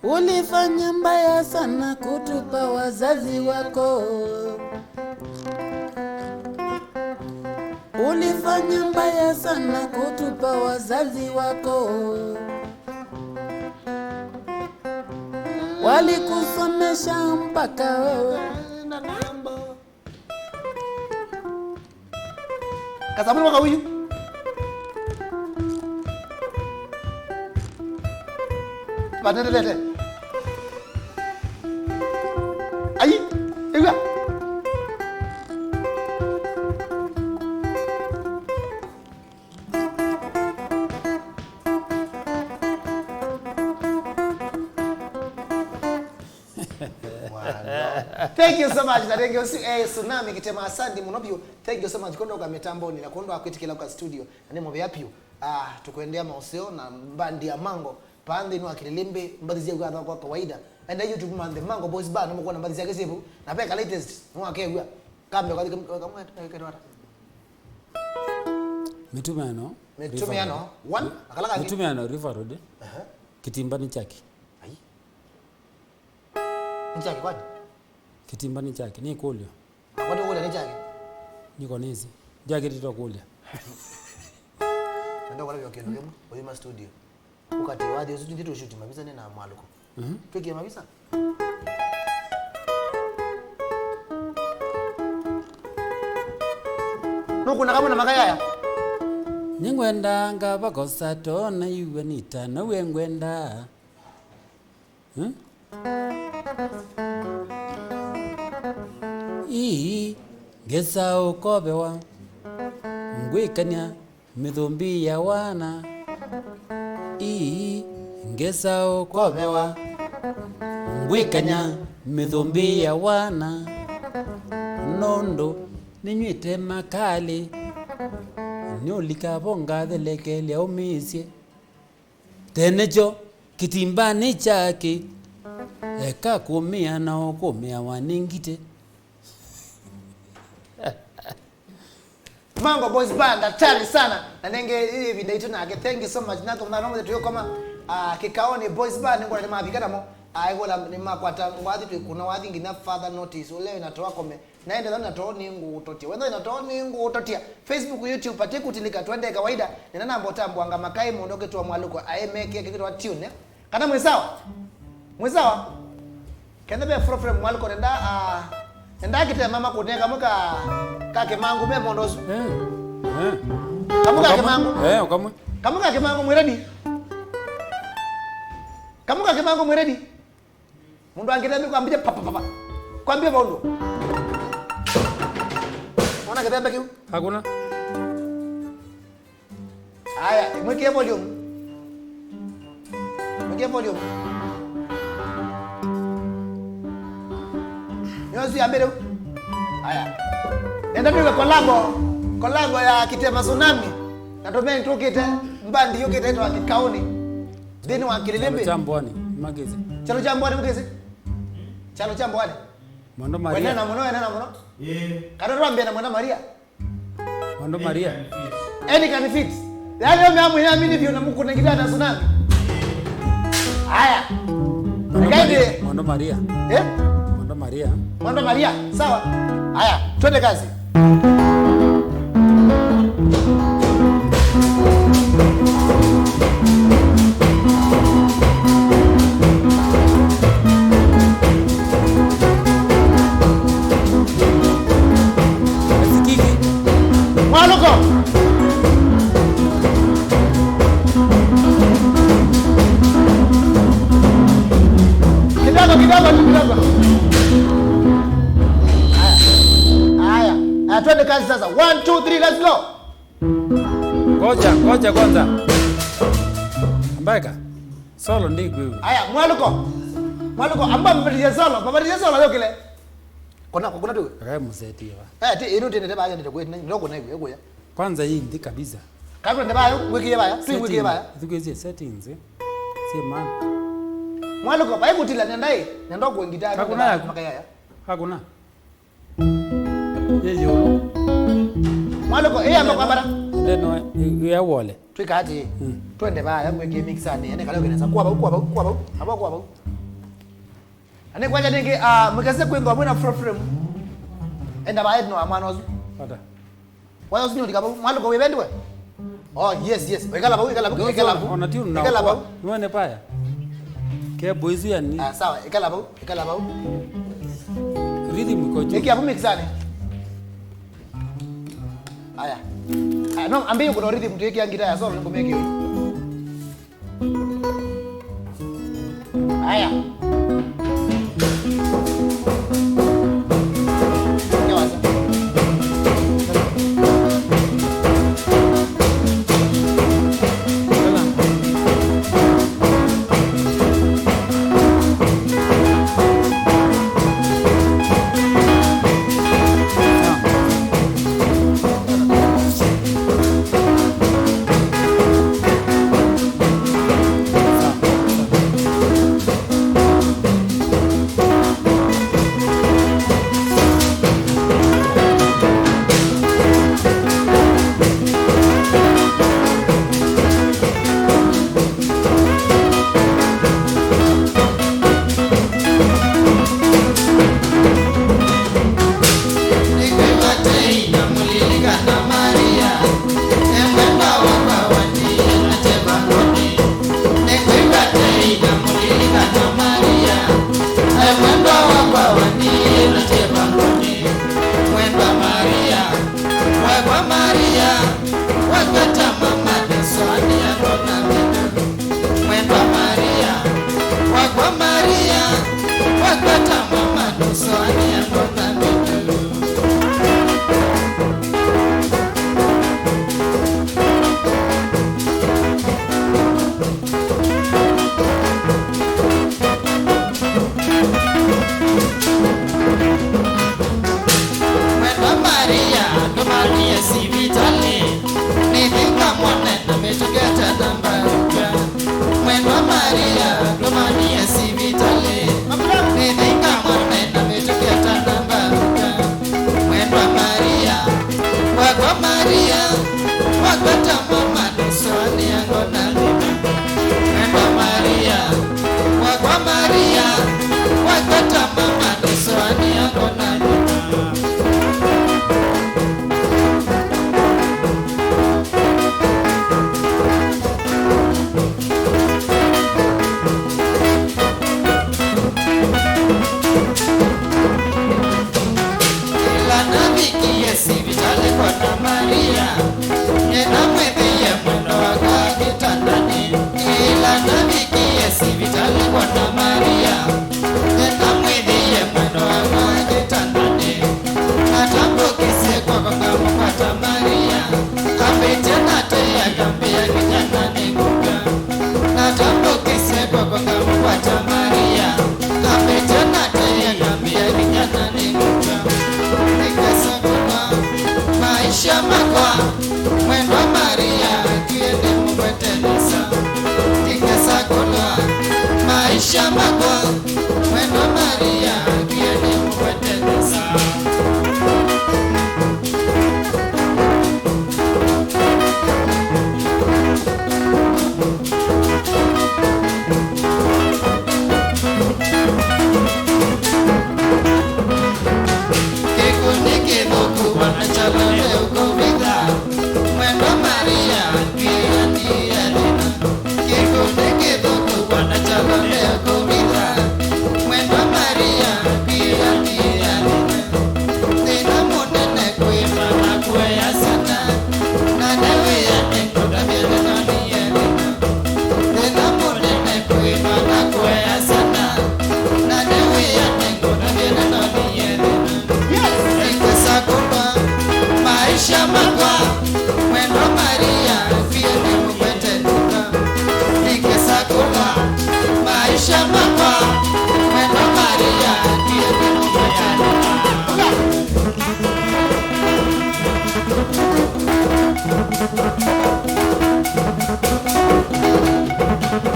Ulifanya mbaya sana kutupa wazazi wako. Ulifanya mbaya sana kutupa wazazi wako. Walikusomesha mpaka wewe. Kasabuni mwaka uyu. Vanendelete. Ai, ĩw'a. Mwana. Thank you so much. Na thank you, eh, Tsunami Kitema, asante mũno biũ. Thank you so much. Kwondũ wa mĩtamboni na kwondũ wa kwĩtĩkĩla kwa studio. Na nĩ mũvea biũ. Ah, tũkũendea maũseo na mbandi ya Mango. Paa nthĩnĩ wa Kĩlĩlĩmbĩ, mbathi sya wia thokwa kawaida. Enda YouTube manthe Mango Boys Bar, nĩmũkwona mbathi syake syĩ vau. Na ve ka latest, nĩwakew'a. Kambe kathi kam-, kam-, kam-, kam-, Mĩtumeano. Mĩtumeano, River Road. One, akala kangi. Mĩtumeano, River Road. Aha. Kĩtimba nĩ kyaki. Ai. Nĩ kyaki kwani? Kĩtimba nĩ kyaki. Nĩ ĩkũlyo. Akwati kũlya nĩ kyaki? Niko nĩsĩ. Ndyakĩtĩtwe kũlya. Na ndokwona vyo kĩndũ kĩmwe, ũyuma studio. Ũkatĩe wathi ũsu, tũthi tũshuti mavisa nĩ na Mwalũko. Mhm. Twĩkie mavisa. Nũkũna kamwe na makayaya. Nĩngwenda ngavakosa tona iwe nita, nawe ngwenda. Hmm? Ii, ngesa ũkovewa, ngwĩkany'a mĩthũmbĩ ya wana. Ii, ngesa ũkovewa, ngwĩkany'a mĩthũmbĩ ya wana. Nũndũ nĩnyw'ĩte makalĩ, nĩũlika vo ngathelekelya ũmĩĩsye. Tene kyo kĩtimbanĩ kyake, eka kũmĩa na ũkũmĩawa nĩ ngitĩ. Mango Boys Band, hatari sana. Na nenge hii video itu nake. Thank you so much. Nato mwana mmoja tuyokoma. Ah, Kĩkaonĩ Boys Band ngona nĩ mavika namo. Ah, igola nĩ makwata ngwathi twĩ kuna wathi nginya further notice. Uleo inatoa kome. Naende thau na too nĩngũũtotya. Wenda na too nĩngũũtotya. Facebook, YouTube, pate kũtilika, twende kawaida. Nena namba ũtambũanga makaĩ mũndũ ũkĩtwa Mwalũko, aĩ meke kĩkĩtwa tune. Kana mwĩ sawa? Mwĩ sawa? Kenda be free frame Mwalũko nenda, ah, nenda kĩtema makũne kamwe ka, ka kĩmangũ me mũndũ ũsu. Eh, eh. Kamwe ka kĩmangũ. Eh, kamwe. Kamwe ka kĩmangũ mwĩrani. Kamwe ka kĩmangũ mwĩrani. Mũndũ angĩthembe kwambĩte papa papa. Kwambie maũndũ. Ona kĩthembe kĩu. Hakuna. Aya, mwĩkĩe volume. Mwĩkĩe volume. Nĩyo ĩsu yambĩte. Aya. Nenda twĩke collabo. Collabo ya Kĩtema Tsunami. Na tũmeni tũkĩte, mbandi yũkĩte ĩtwa Kĩkaũnĩ. Nthĩnĩ wa Kĩlĩlĩmbĩ. Kyalo kya Mbwani, makĩsĩ. Kyalo kya Mbwani, makĩsĩ. Kyalo kya Mbwani. Mwendo Maria. Wenena mũno, wenena mũno. Ĩĩ. Kana twambie na Mwendo Maria. Mwendo Maria. Any can fit. Yaani, yo mea mwĩyamini vyũ na mũkũne ngita na Tsunami. Aya. Mwendo Maria. Mwendo Maria. Eh? Mwendo Maria. Mwendo Maria. Sawa. Aya, twende kazi. Asikiki. Mwalũko. Kidogo, kidogo tu, kidogo. Haya. Haya. Haya, twende kazi sasa. One, two, three, let's go. Ngoja, ngoja kwanza. Ambeka. Solo ndi kwiu. Aya, Mwalũko. Mwalũko, amba mabadilishe solo, mabadilishe solo yokile. Kona, kona tu. Akae mũsetie va. Eh, ti inu tene teba yende kwe, ni ndoko na iwe kuya. Kwanza hii ndi kabisa. Kabla nde bayo, wiki ya baya, si wiki ya baya. Settings, settings, eh. Si man. Mwalũko, bai kutila nendai, nendo kuingita. Hakuna yako. Makayaya. Hakuna. Ye yũlũ. Mwalũko, ĩyamba kwambata. Ndeno, ĩ-, ĩya wole. Twĩka atĩ, mm, twende vaya, ngwĩkĩe mixani, ene kala ũkenesa. Kwa vau, kwa vau, kwa vau, aba kwa vau. Ane kwaja nĩngĩ, ah, mũkese kwĩ ngoma na free frame. Enda vaya tino wa mwana ũsu. Ata. Waya ũsu nĩũlika vau. Mwalũko wĩ vendiwe? Oh, yes, yes. Ĩkala vau, ĩkala vau, ĩkala vau. Ona ti una. Ĩkala vau. Nĩwene paya. Kebo isu yani. Ah, sawa, ĩkala vau, ĩkala vau. Rhythm iko juu. Ĩkĩa vau mixani. Aya. Aya, no, ambie kuna rhythm tu ĩkĩa ngita ya solo nĩkũmĩkĩa. Aya.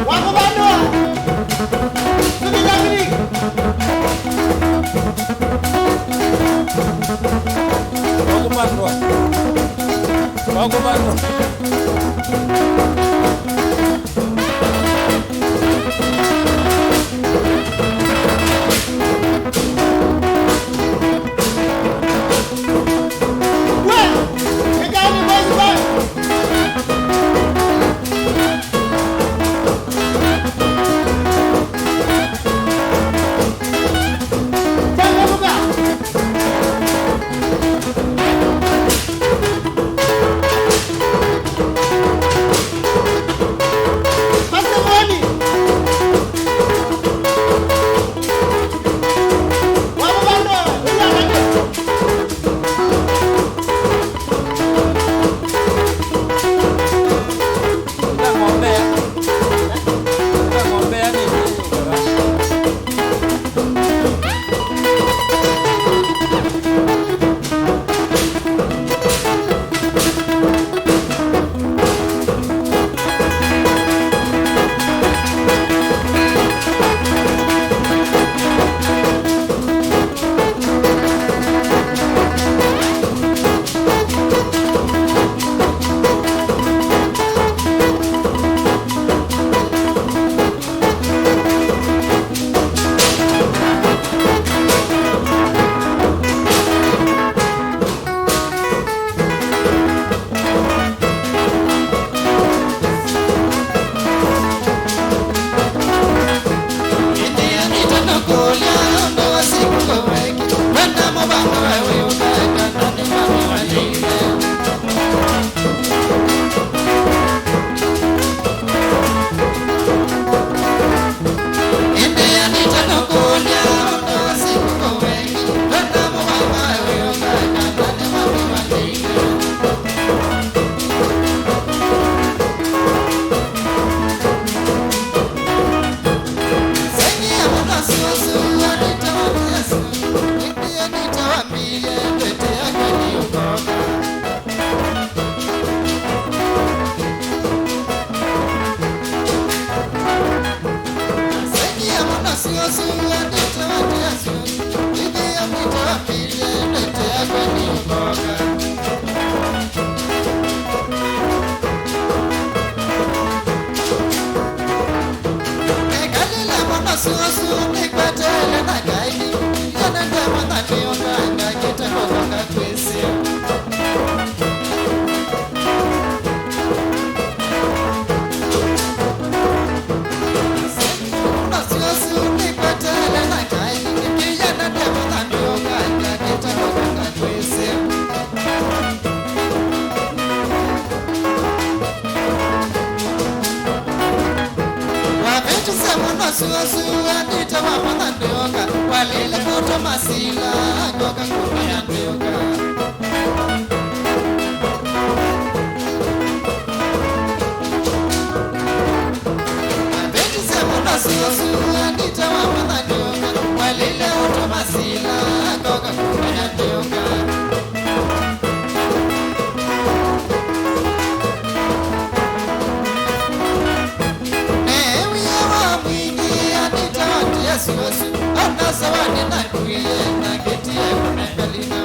Wakũvandũa. Tũthi Dominic. Wakũvandũa. Wakũvandũa. Wavĩtũsya mũno suasua nĩte wamanya ndĩoka, walile kũtwa masila, akoka kũmanya ndĩoka. Wavĩtũsya mũno suasua nĩte wamanya ndĩoka, walile kũtwa masila, akoka kũmanya ndĩoka. Neew'ie wa mwingĩ anĩtawa Yesu ũsu, ona sawa nĩnakuie na kĩtie kũnengalina.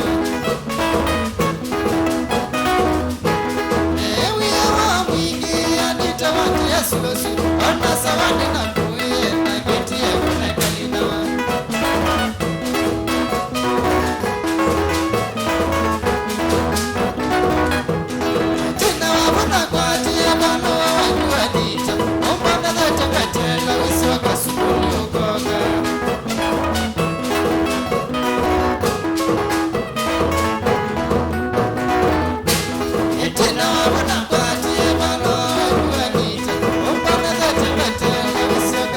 Neew'ie wa mwingĩ anĩtawa Yesu ũsu, ona sawa nĩnakuie na kĩtie kũnengalina. Tina wa vana kwatie vano wa wanyuanita, ũmbonethete ngatela ũsyoka sukulu ũkoka. Tina wa vana kwatie vano wa wanyuanita, ũmbonethete ngatela ũsyoka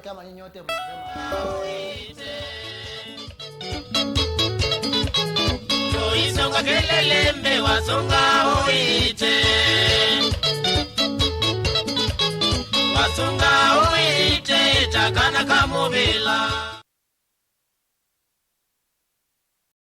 Kama nyinyi wote mnasema. Tuisonga kelele mbe wasonga uite. Wasonga uite takana kamuvila.